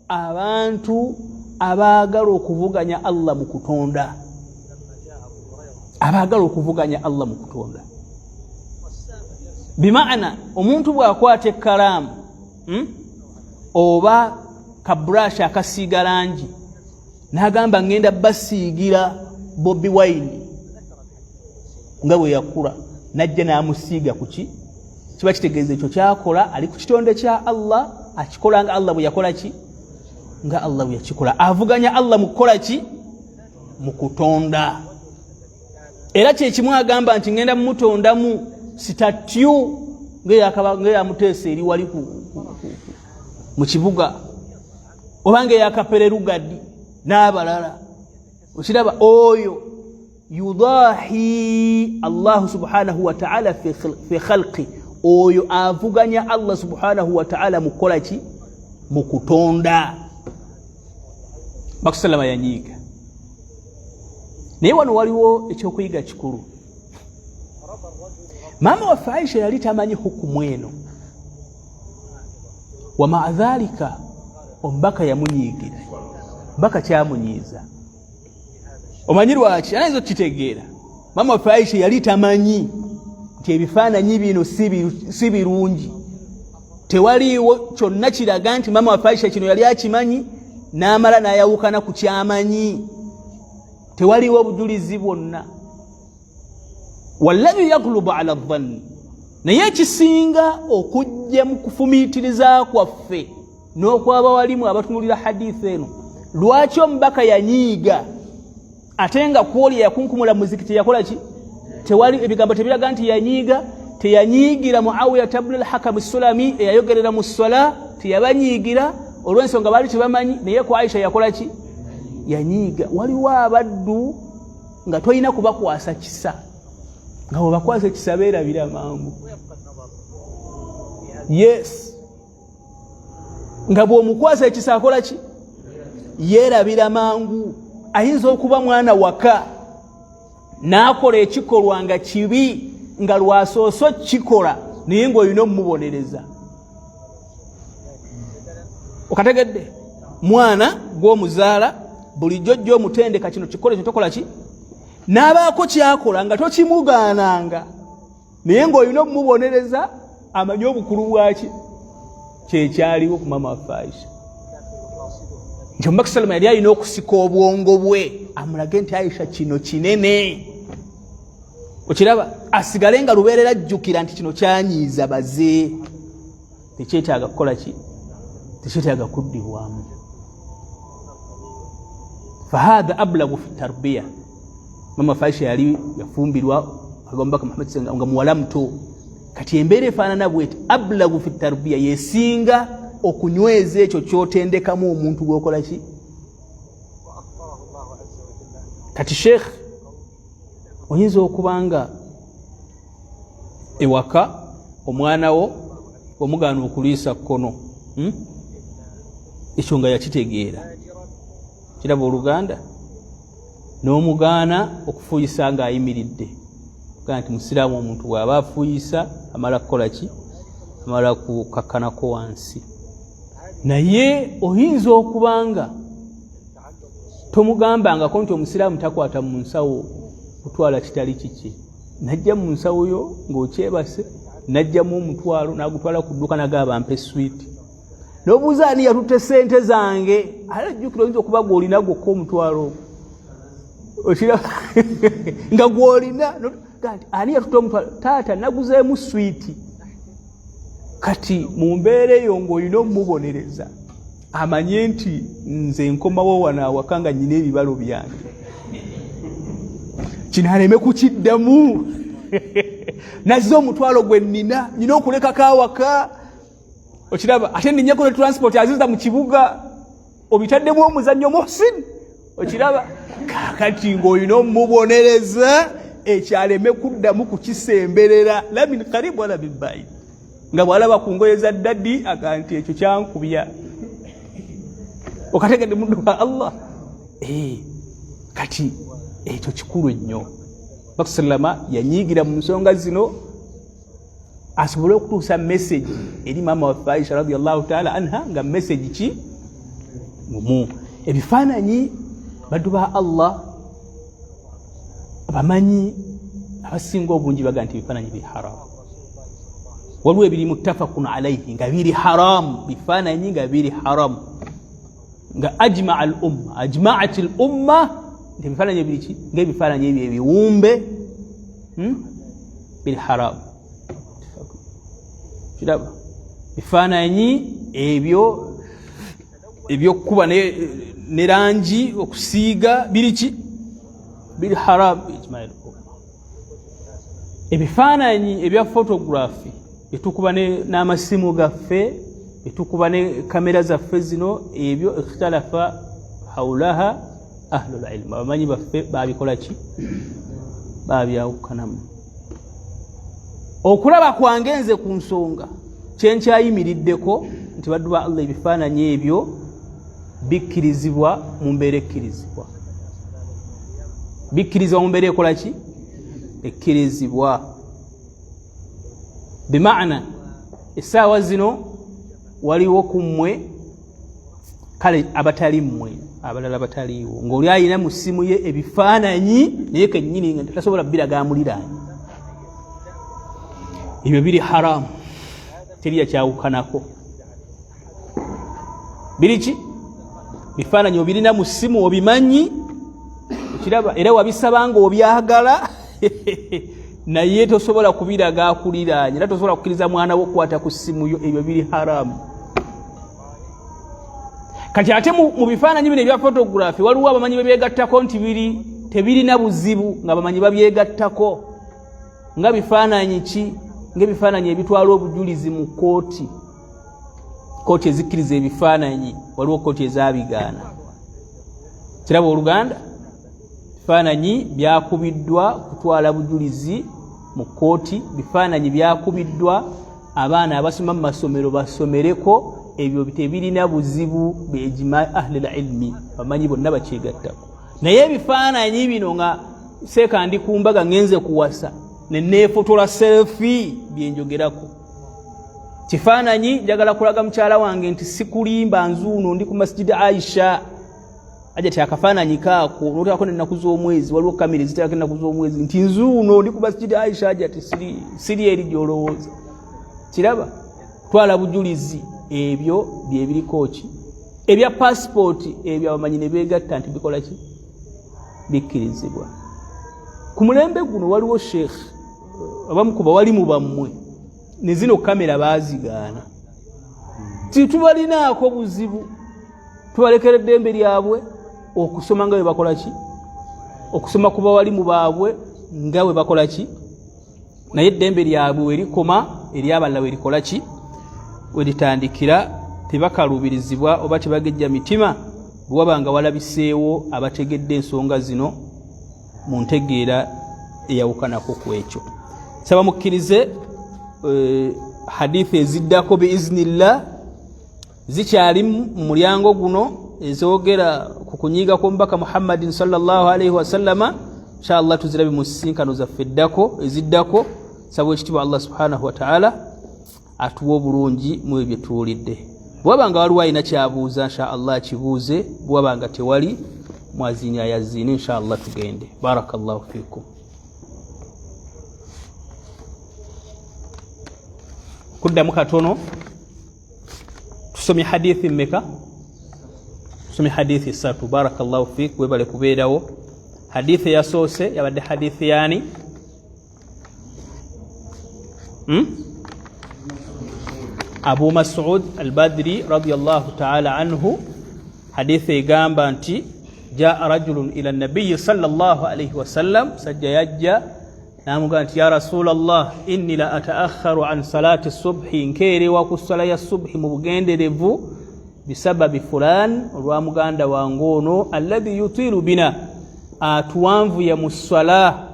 [SPEAKER 1] abantu abaagala okuvuganya Allah mu kutonda, abaagala okuvuganya Allah mu kutonda. Bimaana omuntu bw'akwata ekkalaamu oba kaburashi akasiiga langi n'agamba ngenda basiigira Bobi Wine nga bwe yakula, najja n'amusiiga kuki, kiba kitegeeza ekyo kyakola ali ku kitonde kya Allah, akikola nga Allah bwe yakola ki, nga Allah bwe yakikola. Avuganya Allah mu kukola ki? Mu kutonda. Era kyekimu agamba nti ngenda mumutondamu sitatyu ngaeyamuteesa eri wali mu kibuga, oba nga eyakapererugadi n'abalala. Okiraba oyo yudahi Allahu subhanahu wataala fi khalqi, oyo avuganya Allah subhanahu wataala mu kukola ki? Mu kutonda. Bakusalama yanyiiga. Naye wano waliwo ekyokuyiga kikulu. Maama waffe Aisha yali tamanyi hukumu eno, wamaa dhalika omubaka yamunyiigira, mbaka kyamunyiiza. Omanyi lwaki? Anayinza okukitegeera. Maama waffe Aisha yali tamanyi nti ebifaananyi bino si birungi. Tewaliiwo kyonna kiraga nti maama waffe Aisha kino yali akimanyi n'amala n'ayawukana ku kyamanyi. Tewaliiwo obujulizi bwonna. Wallahi yaglubu ala dhanni, naye ekisinga okujja mu kufumiitiriza kwaffe n'okwabawalimu abatunulira haditha eno, lwaki omubaka yanyiiga ate nga kwoli yakunkumula muziki teyakola ki? Tewali ebigambo tebiraga nti yanyiiga. Teyanyiigira Muawiya tabnu lhakamu Sulami eyayogerera mu swala, teyabanyiigira olw'ensonga baali tebamanyi. Naye ku Aisha yakola ki? Yanyiiga. Waliwo abaddu nga tolina kubakwasa kisa, nga bwebakwasa ekisa beerabira mangu. Yes, nga bw'omukwasa ekisa akola ki? Yeerabira mangu. Ayinza okuba mwana waka n'akola ekikolwa nga kibi, nga lwasooso kikola, naye ng'olina omumubonereza. Okategedde? Mwana gw'omuzaala bulijjo jja omutendeka kino kikole, kino tokola ki, n'abaako kyakola nga tokimugaananga, naye ng'olina omumubonereza amanye obukulu bwaki. Kyekyaliwo ku mama waffe Aisha, nti omubaka salama yali alina okusika obwongo bwe amulage nti Aisha kino kinene, okiraba, asigale nga lubeerera ajjukira nti kino kyanyiiza baze, tekyetaaga kukola ki, tekyetaaga kuddibwamu. Fahatha ablagu fi tarbiya. Mama Faisha yali yafumbirwa agambaka Muhammad nga muwala muto, kati embeera efaanana bweti, ablagu fi tarbiya yesinga okunyweza ekyo kyotendekamu omuntu gwokola ki. Kati sheekh, oyinza okuba nga ewaka omwana wo omugaana okuliisa kkono, Ekyo nga yakitegeera, kiraba oluganda, n'omugaana okufuuyisa ng'ayimiridde, gaa nti musiraamu omuntu bw'aba afuuyisa amala kukola ki? Amala kukakkanako wansi. Naye oyinza okuba nga tomugambangako nti omusiraamu takwata mu nsawo kutwala kitali kiki. Najja mu nsawo yo ng'okyebase, najjamu omutwalo n'agutwala ku dduuka nagaba mpe swiiti, n'obuuza ani yatutte sente zange. Ate jjukira oyinza okuba gw'olina gwokka omutwalo ogwo, okiraba nga gw'olina nti ani yatutte omutwalo, taata naguzeemu swiiti. Kati mu mbeera eyo ng'olina omumubonereza amanye nti nze nkomawo wano awaka nga nyina ebibalo byange, kino aleme kukiddamu. Nazze omutwalo gwe nnina, nyina okulekako awaka, okiraba, ate ninyeko ne transport aziza mu kibuga, obitaddemu omuzannyo Muhsin, okiraba. Kakati ng'olina omubonereza ekyo aleme kuddamu kukisemberera, la min karibu wala min baid, nga bw'alaba ku ngoye za ddadi aga nti ekyo kyankubya. Okategedde muddu wa Allah? Kati ekyo kikulu nnyo. Bakusallama yanyiigira mu nsonga zino asobole okutuusa message eri maama waffe Aisha radiallahu taala anha, nga message ki mumu. Ebifaananyi, baddu ba Allah, abamanyi abasinga obungi baga nti ebifaananyi biri haramu. Waliwo ebiri muttafakun alaihi nga biri haramu, bifaananyi nga biri haramu, nga ajmaa al umma, ajmaat al umma nti ebifaananyi ebiri ki, ngaebifaananyi ebyo ebiwumbe biri haramu. Kiraba bifaananyi ebyo ebyokukuba ne langi okusiiga biri ki, biri haramu ijmaa. Ebifaananyi ebya photography byetukuba n'amasimu gaffe, byetukuba ne kamera zaffe zino, ebyo ikhtalafa haulaha ahlul ilmu, abamanyi baffe babikola ki, babyawukanamu. Okulaba kwange nze ku nsonga kyenkyayimiriddeko nti baddu ba Allah, ebifaananyi ebyo bikkirizibwa mu mbeera ekkirizibwa, bikkirizibwa mu mbeera ekola ki, ekkirizibwa. Bimaana essaawa zino waliwo ku mmwe, kale abatali mmwe abalala bataliiwo, ng'oli alina mu ssimu ye ebifaananyi naye kennyini nga tasobola biraga amuliraanye, ebyo biri haramu, teri yakyawukanako. Biri ki, bifaananyi obirina mu ssimu obimanyi, okiraba, era wabisaba nga obyagala, naye tosobola kubiraga akuliraanye, era tosobola kukkiriza mwana wo okukwata ku ssimu yo, ebyo biri haramu. Kati ate mu bifaananyi bino ebya photography waliwo abamanyi bebyegattako nti biri tebirina buzibu, nga bamanyi babyegattako nga bifaananyi ki, ngaebifaananyi ebitwala obujulizi mu kooti, kooti ezikkiriza ebifaananyi, waliwo kooti ezabigaana. Kiraba oluganda, bifaananyi byakubiddwa kutwala bujulizi mu kooti, bifaananyi byakubiddwa abaana abasoma mu masomero basomereko, ebyo tebirina buzibu beijima ahlil ilmi, bamanyi bonna bakyegattako. Naye ebifaananyi bino nga seeka ndi ku mbaga ngenze kuwasa neneefotola selfie, byenjogerako kifaananyi njagala kulaga mukyala wange nti sikulimba, nzuuno ndi ku Masjidi Aisha, aja ti akafaananyi kaako noteekako nenaku z'omwezi, waliwo kamera eziteekako ennaku z'omwezi nti nzuuno ndi ku Masjidi Aisha, aja ti siri eri gyolowooza. Kiraba kutwala bujulizi, ebyo byebiriko ki ebya pasipooti, ebyo abamanyi ne beegatta nti bikola ki, bikkirizibwa. Ku mulembe guno waliwo sheekh abamu ku bawalimu bammwe ne zino kamera baazigaana, titubalinaako buzibu, tubalekera eddembe lyabwe okusoma nga bwe bakola ki, okusoma ku bawalimu baabwe nga bwe bakola ki, naye eddembe lyabwe werikoma eryabalala werikola ki, weritandikira. Tebakaluubirizibwa oba tebagejja mitima bwe waba nga walabiseewo abategedde ensonga zino mu ntegeera eyawukanako ku ekyo. Saba mukkirize hadithi eziddako biiznillah zikyali mu mulyango guno ezoogera ku kunyiiga kw'omubaka Muhammadin sallallahu alaihi wasallama. Inshallah tuzirabe mu nsisinkano zaffe eddako eziddako. Saba ekitiibwa Allah subhanahu wataala atuwa obulungi mu ebyo tuwulidde. Bwewaba nga waliwo alina kyabuuza, insha Allah akibuuze. Bwewaba nga tewali, mwazini ayaziini, insha Allah tugende. Barakallahu fikum. Kuddamu katono, tusomye hadithi mmeka? Tusomye hadithi ssatu. Barakallahu fik, webale kubeerawo. Hadithi eyasoose yabadde hadithi yaani? Abu Masud Albadri radiallahu taala anhu. Hadithi egamba nti jaa rajulun ila nabiyi salllah alaihi wasallam, sajja yajja namugamba nti ya rasulallah, inni la ataakharu an salati subhi, nkeerewa ku sala ya subhi mu bugenderevu, bisababi fulan, olwa muganda wange ono, alladhi yutiru bina, atuwanvuya mu sala.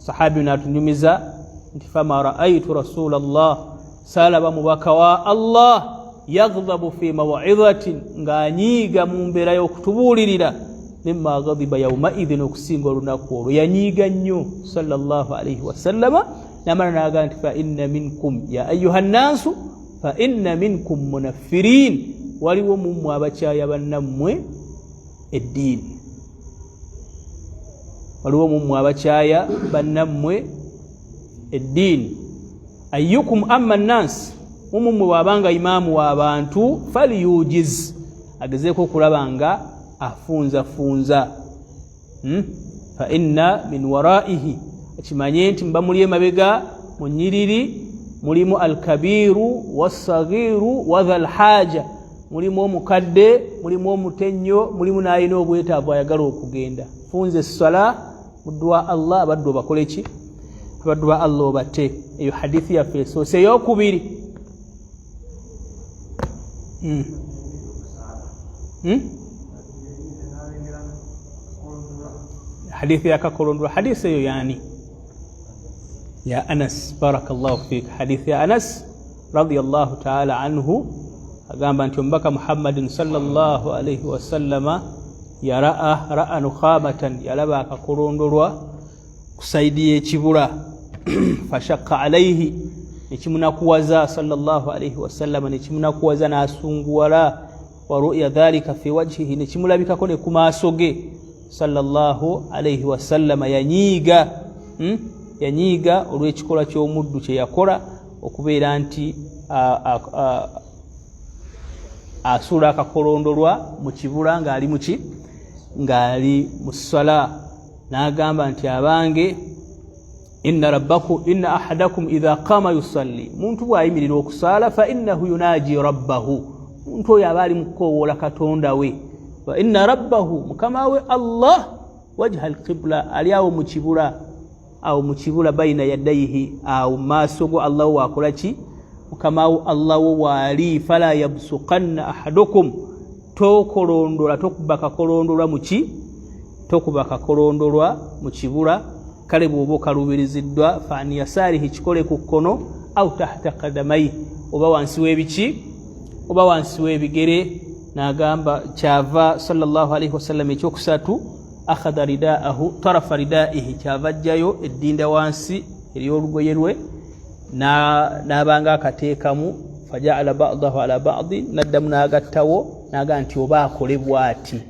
[SPEAKER 1] Sahabi natunyumiza nti fama raaitu rasula llah, salaba mubaka wa Allah, yagdabu fi mawidhatin, ng'anyiiga mu mbeera y'okutubuulirira, mimma gadiba yaumaidhin, okusinga olunaku olwo yanyiiga nnyo sallallahu alaihi wasallama. Namala naga nti fa inna minkum ya ayuha nnansu, fa inna minkum munaffirin, waliwo mummwe abakyaya bannammwe eddiini, waliwo mummwe abakyaya bannammwe eddiini. Ayukum amma nnansi, mumummwe bw'abanga imaamu w'abantu, faliyujiz, agezeeko okulaba nga afunzafunza. Fa inna min waraihi, akimanye nti muba muli emabega mu nyiriri mulimu alkabiru wassagiru watha lhaja, mulimu omukadde, mulimu omutennyo, mulimu n'alina obwetaavu ayagala okugenda. Funza essala, muddu wa Allah, abaddu obakole ki? Abaddu ba Allah obate. Eyo hadithi yaffe esoose. Eyokubiri, Hadithi yakakolondwa, hadithi eyo yani ya Anas. Barakallahu fik. Hadithi ya Anas radiallahu taala anhu agamba nti omubaka Muhammadin sallallahu alaihi wasallama yaraa raa nukhamatan, yalaba akakolondolwa ku saidi y'ekibula, fashakka alaihi, nekimunakuwaza sallallahu alaihi wasallama, nekimunakuwaza n'asunguwala, wa ruya dhalika fi wajhihi, nekimulabikako ne ku maaso ge sallallahu alaihi wasallama. Yanyiiga, Yanyiiga olw'ekikolwa ky'omuddu kye yakola, okubeera nti asuula akakolondolwa mu kibula ng'ali muki, ng'ali mu ssala. N'agamba nti abange, inna rabbakum, inna ahadakum idha qama yusalli, muntu bw'ayimirira okusaala, fa innahu yunaji rabbahu, muntu oyo aba ali mu kukoowoola katonda we, fa inna rabbahu, mukama we Allah, wajha alqibla, ali awo mu kibula, awo mu kibula, baina yadaihi, awo mu maaso go Allah wo wakola ki? Mukama wo Allah wo waali. Fala yabsukanna ahadukum, tokolondola, tokuba kakolondolwa muki, tokuba kakolondolwa mu kibula. Kale bw'oba okalubiriziddwa, fa an yasaarihi, kikole ku kkono, au tahta kadamaihi, oba wansi w'ebiki, oba wansi w'ebigere. N'agamba kyava sallallahu alaihi wasallam, ekyokusatu, akhadha ridaahu, tarafa ridaihi, kyava ajjayo eddinda wansi ery'olugoye lwe n'abanga akateekamu, fajaala badahu ala badi, n'addamu n'agattawo, n'agamba nti oba akole bw'ati,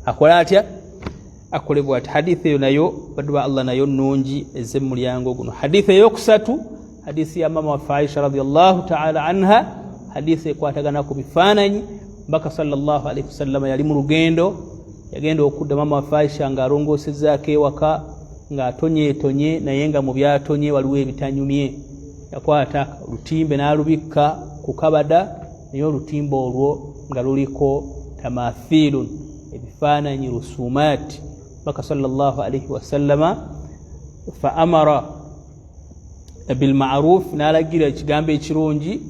[SPEAKER 1] akole atya? Akole bw'ati. Hadithi eyo nayo, baddu ba Allah, nayo nnungi, ezze mu mulyango guno. Hadithi eyokusatu, hadithi ya mama waffe Aisha radiallahu taala anha, hadithi ekwatagana ku bifaananyi. Mbaka sallallahu alaihi wasallama yali mu lugendo, yagenda okudda, mama waffe Aisha ng'alongoosezaako ewaka, ng'atonyeetonye, naye nga mu byatonye waliwo ebitanyumye. Yakwata olutimbe n'alubikka ku kabada, naye olutimbe olwo nga luliko tamathilun, ebifaananyi, rusumaati. Mbaka sallallahu alaihi wasallama fa amara bilmaruf, n'alagira ekigambo ekirungi,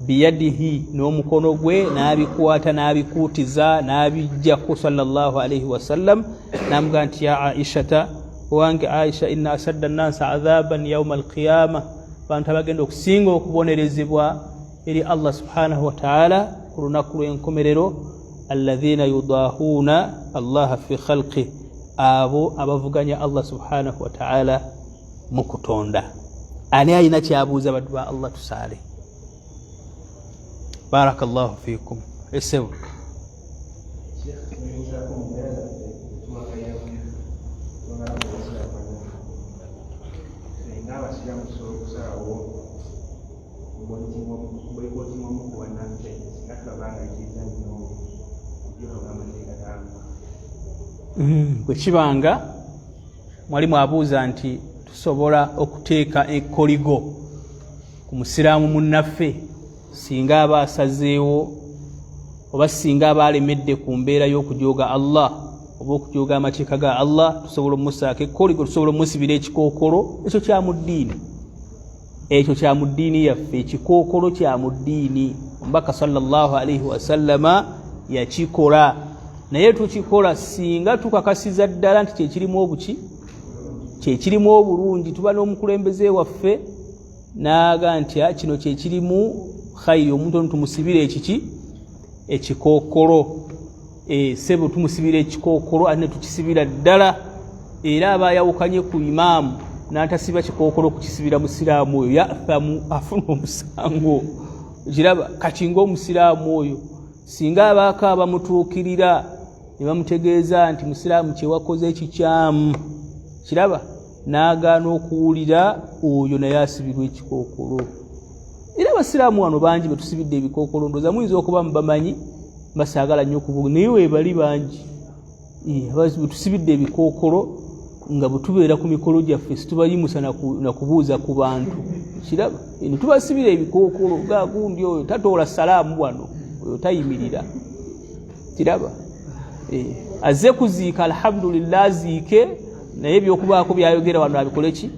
[SPEAKER 1] biyadihi, n'omukono gwe n'abikwata, n'abikuutiza, n'abijjako sallallahu alaihi wasallam. N'amugamba nti ya Aishata, owange Aisha, inna asadda nnansa adhaban yauma alqiyama, bantu abagenda okusinga okubonerezebwa eri Allah subhanahu wataala ku lunaku lw'enkomerero, alladhina yudahuuna Allaha fi khalqih, abo abavuganya Allah subhanahu wataala mu kutonda. Ani alina kyabuuza, baddu ba Allah? Tusaale. Barakallahu fikum. Esebo.
[SPEAKER 2] Nebuuzaako mu mbeera zaffe zetuwagayiramu, twagala mu basiraamu bannaffe, ffe ng'abasiraamu tusobola okusalawo
[SPEAKER 1] Bwe kibanga mwali mwabuuza nti tusobola okuteeka ekkoligo ku musiraamu munnaffe singa aba asazeewo oba singa aba alemedde ku mbeera y'okujooga Allah oba okujooga amateeka ga Allah, tusobola omusaako ekkoligo, tusobola omusibira ekikookolo. Ekyo kya mu ddiini, ekyo kya mu ddiini yaffe, ekikookolo kya mu ddiini. Omubaka sallallahu alaihi wasallama yakikola, naye tukikola singa tukakasiza ddala nti kyekirimu obuki, kyekirimu obulungi. Tuba n'omukulembeze waffe naaga nti ah, kino kyekirimu khayiri, omuntu ono tumusibire ekiki, ekikookolo. E, sebo tumusibira ekikookolo ate netukisibira ddala. Era aba ayawukanye ku imaamu n'atasiba kikookolo kukisibira musiraamu oyo yathamu, afuna omusango. Kiraba kati ngaomusiraamu oyo singa abaako abamutuukirira ne bamutegeeza nti musiraamu kyewakoze ekikyamu, kiraba n'agaana okuwulira, oyo naye asibirwa ekikookolo. Era abasiraamu wano bangi betusibidde ebikookolo, ndoza muyinza okuba mubamanyi, basaagala nnyo okubuga, naye webali bangi betusibidde ebikookolo nga bwetubeera ku mikolo gyaffe situbayimusa nakubuuza ku bantu. Kiraba eno tubasibira ebikookolo, gagundi oyo tatoola salaamu wano, oyo tayimirira. Kiraba azze kuziika, alhamdulillah aziike, naye ebyokubaako byayogera wano abikole ki,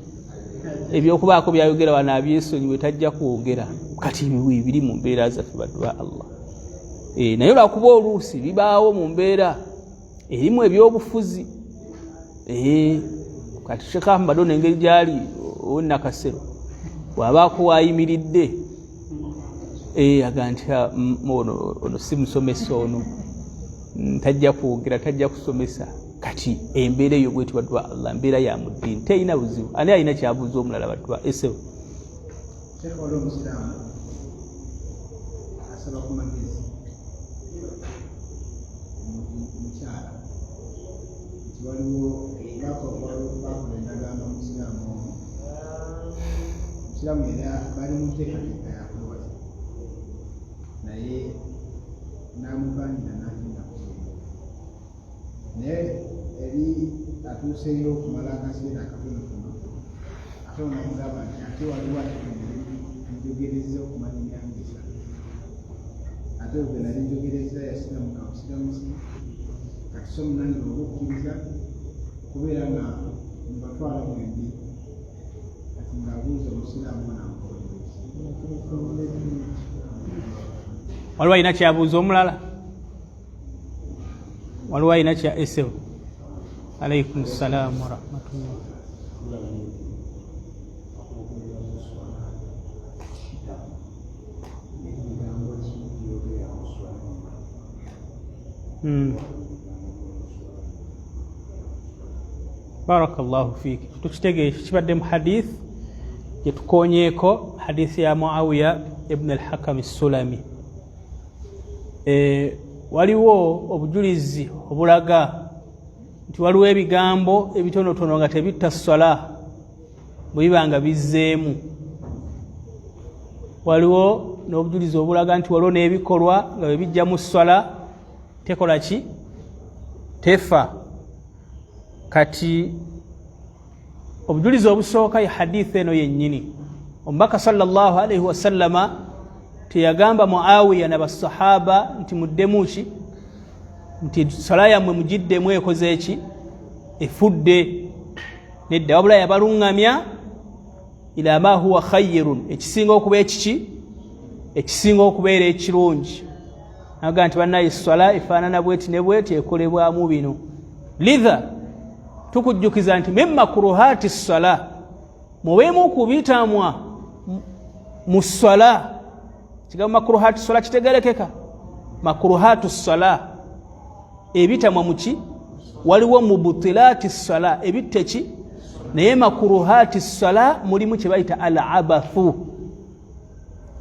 [SPEAKER 1] ebyokubaako byayogera wano abyesonyiwe, tajja kwogera. Kati biri mu mbeera zaffe baddu ba Allah. Naye olwakuba oluusi bibaawo mu mbeera erimu ebyobufuzi. Kati Sheikh Ahmad ono engeri gyali owenakasero bw'abaako waayimiridde, aga nti ah, ono si musomesa ono, tajja kwogera, tajja kusomesa. Kati embeera eyo bweti baddu ba Allah, mbeera ya mu ddiini, terina buzibu. Ani alina kyabuuza omulala baddu ba esebo?
[SPEAKER 2] Sheikh, wali omusiraamu asaba ku magezi omukyala nti waliwo bakola endagaano omusiraamu omu, omusiraamu era bali mu nteekateeka yakwewasa naye n'amubanira n'agenda ku kyendo, naye eri atuuseeyo okumala akaseera akatonotono, ate onamugamba nti ate waliwo ate njogereza okumala emyaka 3, ate gwe nali njogereza yasiramuka busiramusi, kati so munange oba okkiriza okubeera nga mbatwala mwembi. Kati ng'abuuza omusiraamu ono.
[SPEAKER 1] Waliwo alina kyabuuza omulala? Waliwo alina kya esebo? Alaikum salaamu warahmatullah. Barakallahu fiik. Tukitegeere kibadde mu hadith gyetukonyeeko, hadith ya Muawiya ibn Alhakam Sulami. Waliwo obujulizi obulaga nti waliwo ebigambo ebitonotono nga tebitta swala bwe biba nga bizzeemu. Waliwo n'obujulizi obulaga nti waliwo n'ebikolwa nga bwe bijja mu swala tekola ki, tefa. Kati obujulizi obusooka ye haditha eno yennyini. Omubaka sallallahu alaihi wasallama teyagamba Muawiya na basahaba nti muddemu ki, nti sala yammwe mugiddemu ekoze eki, efudde. Nedda, wabula yabaluŋŋamya ila ma huwa khayirun, ekisinga okuba ekiki, ekisinga okubeera ekirungi. Aga nti bannaye swala efaanana bweti ne bweti, ekolebwamu bino. Lidha tukujjukiza nti min makruhati swala, mubeemu kubitamwa mu swala. Kigambo makruhati swala kitegerekeka, makruhatu swala ebitamwa muki. Waliwo mubutilati swala, ebitta ki, naye makruhati swala mulimu kye bayita al abathu.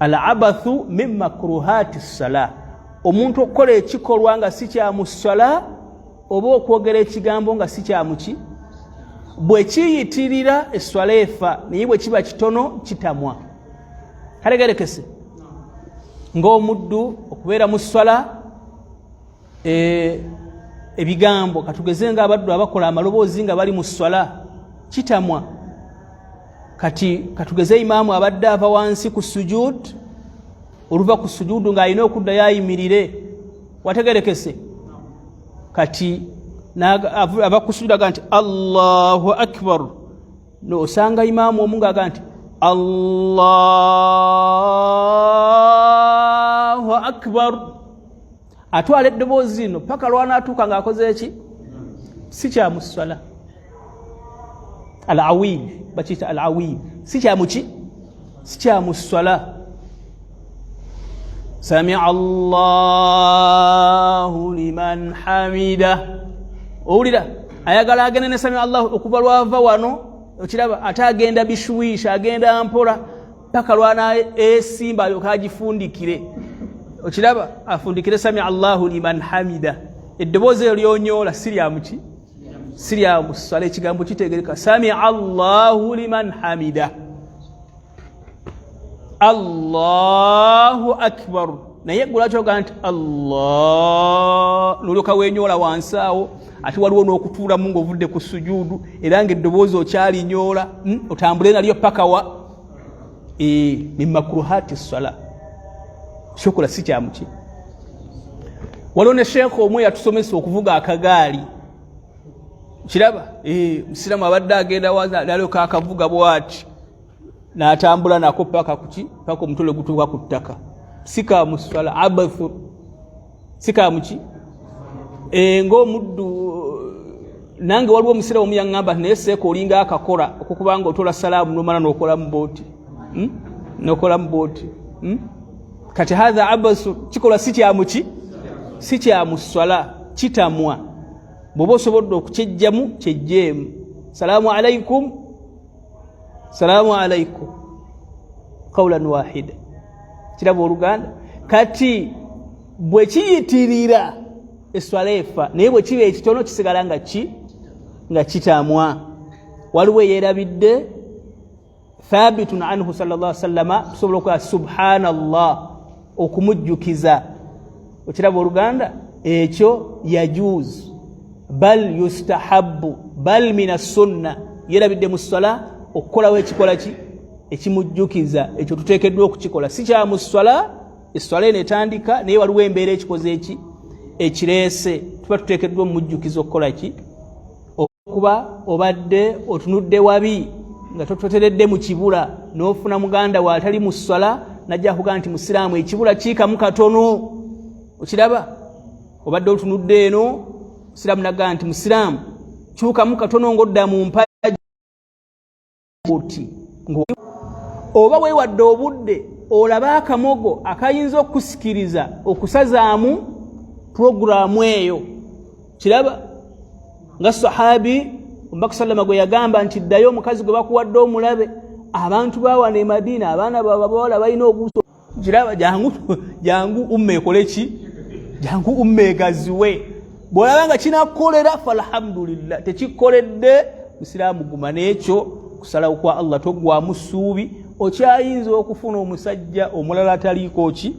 [SPEAKER 1] Al abathu min makruhati sala, omuntu okukola ekikolwa nga si kya mu sala, oba okwogera ekigambo nga si kya muki. Bwe kiyitirira eswala efa, naye bwe kiba kitono kitamwa. Kalegerekese ng'omuddu okubeera mu swala. Ebigambo katugeze nga abaddu abakola amaloboozi nga bali mu swala kitamwa. Kati katugeze imaamu abadde ava wansi ku sujud, oluva ku sujudu ng'alina okuddayo ayimirire, wategerekese. Kati ava ku sujudu aga nti Allahu akbar, nosanga imaamu omu ng'aga nti Allahu akbar, atwala eddoboozi lino paka lwanaatuuka ng'akoze eki? Si kyamuswala. Al awil bakiyita al awil, si kyamuki? Si kyamuswala. Samia Allahu liman hamida, owulira ayagala agende ne samia Allahu okuva lwava wano, okiraba, ate agenda bishwisha, agenda mpola paka lwana esimba alyoka agifundikire, okiraba, afundikire samia Allahu liman hamida. Eddoboozi eryo lyonyoola si lyamuki? Si lyamusala. Ekigambo kitegereka, samia Allahu liman hamida, Allahu akbar. Naye gwe lwaki ogaa nti Allah nolyoka wenyoola wansi awo? Ate waliwo n'okutuulamu ng'ovudde ku sujuudu, era ng'eddoboozi okyalinyoola, otambule nalyo paka wa min makruhati sala. Kyokola si kyamuki. Waliwo ne sheekha omu yatusomesa okuvuga akagaali, kiraba, musiraamu abadde agenda nalyoka akavuga bwati n'atambula nako paka kuki, paka omutole gutuuka ku ttaka. Si kamuswala, abathu, si kamuki ng'omuddu. Nange waliwo omusiraamu omu yaŋŋamba nti naye seeka olinga akakola okukubanga otola salaamu nomala n'okolamu booti, nokolamu booti. Kati hatha abasu, kikolwa si kyamuki? Si kyamuswala, kitamwa. Bw'oba osobodde okukyejjamu, kyejjeemu. Salaamu alaikum, salaamu alaikum, qaulan wahida. Kiraba oluganda? Kati bwe kiyitirira eswala efa, naye bwe kiba ekitono kisigala nga ki nga kitamwa. Waliwo eyerabidde thabitun anhu sallallahu sallama, tusobola okukola subhanallah okumujjukiza. Okiraba oluganda? Ekyo yajuz, bal yustahabu, bal min assunna. Yerabidde mu swala, okukolawo ekikola ki ekimujjukiza, ekyo tuteekeddwa okukikola. Si kya mu swala, eswala eno etandika, naye waliwo embeera ekikoze eki ekireese, tuba tuteekeddwa omumujjukiza okukola ki. Okuba obadde otunudde wabi nga tototeredde mu kibula, n'ofuna muganda we atali mu swala najja kugaa nti musiraamu ekibula kiikamu katono, okiraba, obadde otunudde eno, musiraamu nagaa nti musiraamu kyukamu katono ng'odda mu mpaji oti, oba weewadde obudde olabe akamogo akayinza okukusikiriza okusazaamu puroguraamu eyo. Kiraba nga sahabi omubaka sallama gwe yagamba nti ddayo omukazi gwe bakuwadde omulabe, abantu bawana e Madiina, abaana babawala balina obuuso. Kiraba, jangu, jangu umma ekole ki, jangu umma egaziwe. Bwolaba nga kinakukolera, falhamdulillah, tekikoledde musiraamu guma n'ekyo kusalawo kwa Allah, togwamu ssuubi, okyayinza okufuna omusajja omulala ataliiko ki,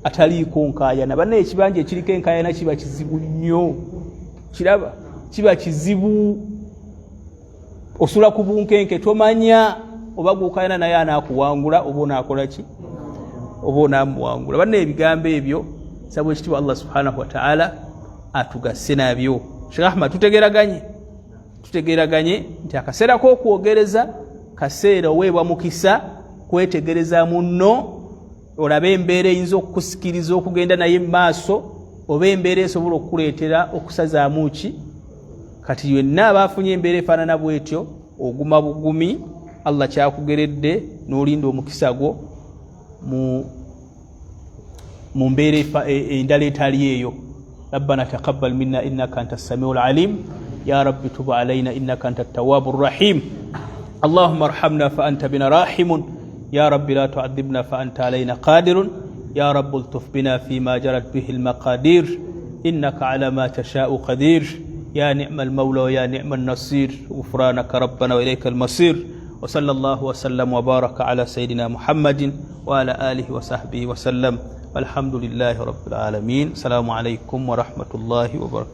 [SPEAKER 1] ataliiko nkaayana. Bannaye ekibanja ekiriko enkaayana kiba kizibu nnyo, kiraba, kiba kizibu, osula ku bunkenke, tomanya oba gwokayana naye anaakuwangula oba onaakola ki, oba onaamuwangula. Banna ebigambo ebyo saba ekitiibwa Allah subhanahu wataala atugase nabyo. Sheikh Ahmad, tutegeraganye, tutegeraganye nti akaseera k'okwogereza kaseera oweebwa mukisa kwetegereza munno, olabe embeera eyinza okukusikiriza okugenda naye mu maaso, oba embeera esobola okukuleetera okusazaamu ki. Kati yenna aba afunye embeera efaanana bwetyo, oguma bugumi Allah kyakugeredde n'olinda omukisa gwo mu mbeera endala etali eyo. Rabbana taqabbal minna innaka anta samiu lalim, ya rabbi tub alaina innaka anta tawabu rrahim, allahuma arhamna fa anta bina rahimun, ya rabbi la tuadhibna fa anta alaina qadirun, ya rabbi ultuf bina fima jarat bihi lmaqadir, innaka ala ma tashau qadir, ya nima almaula wa ya nima alnasir, ghufranaka rabbana wa ilaika almasir. وصلى الله وسلم وبارك على سيدنا محمد وعلى آله وصحبه وسلم، والحمد لله رب العالمين. السلام عليكم ورحمة الله وبركاته.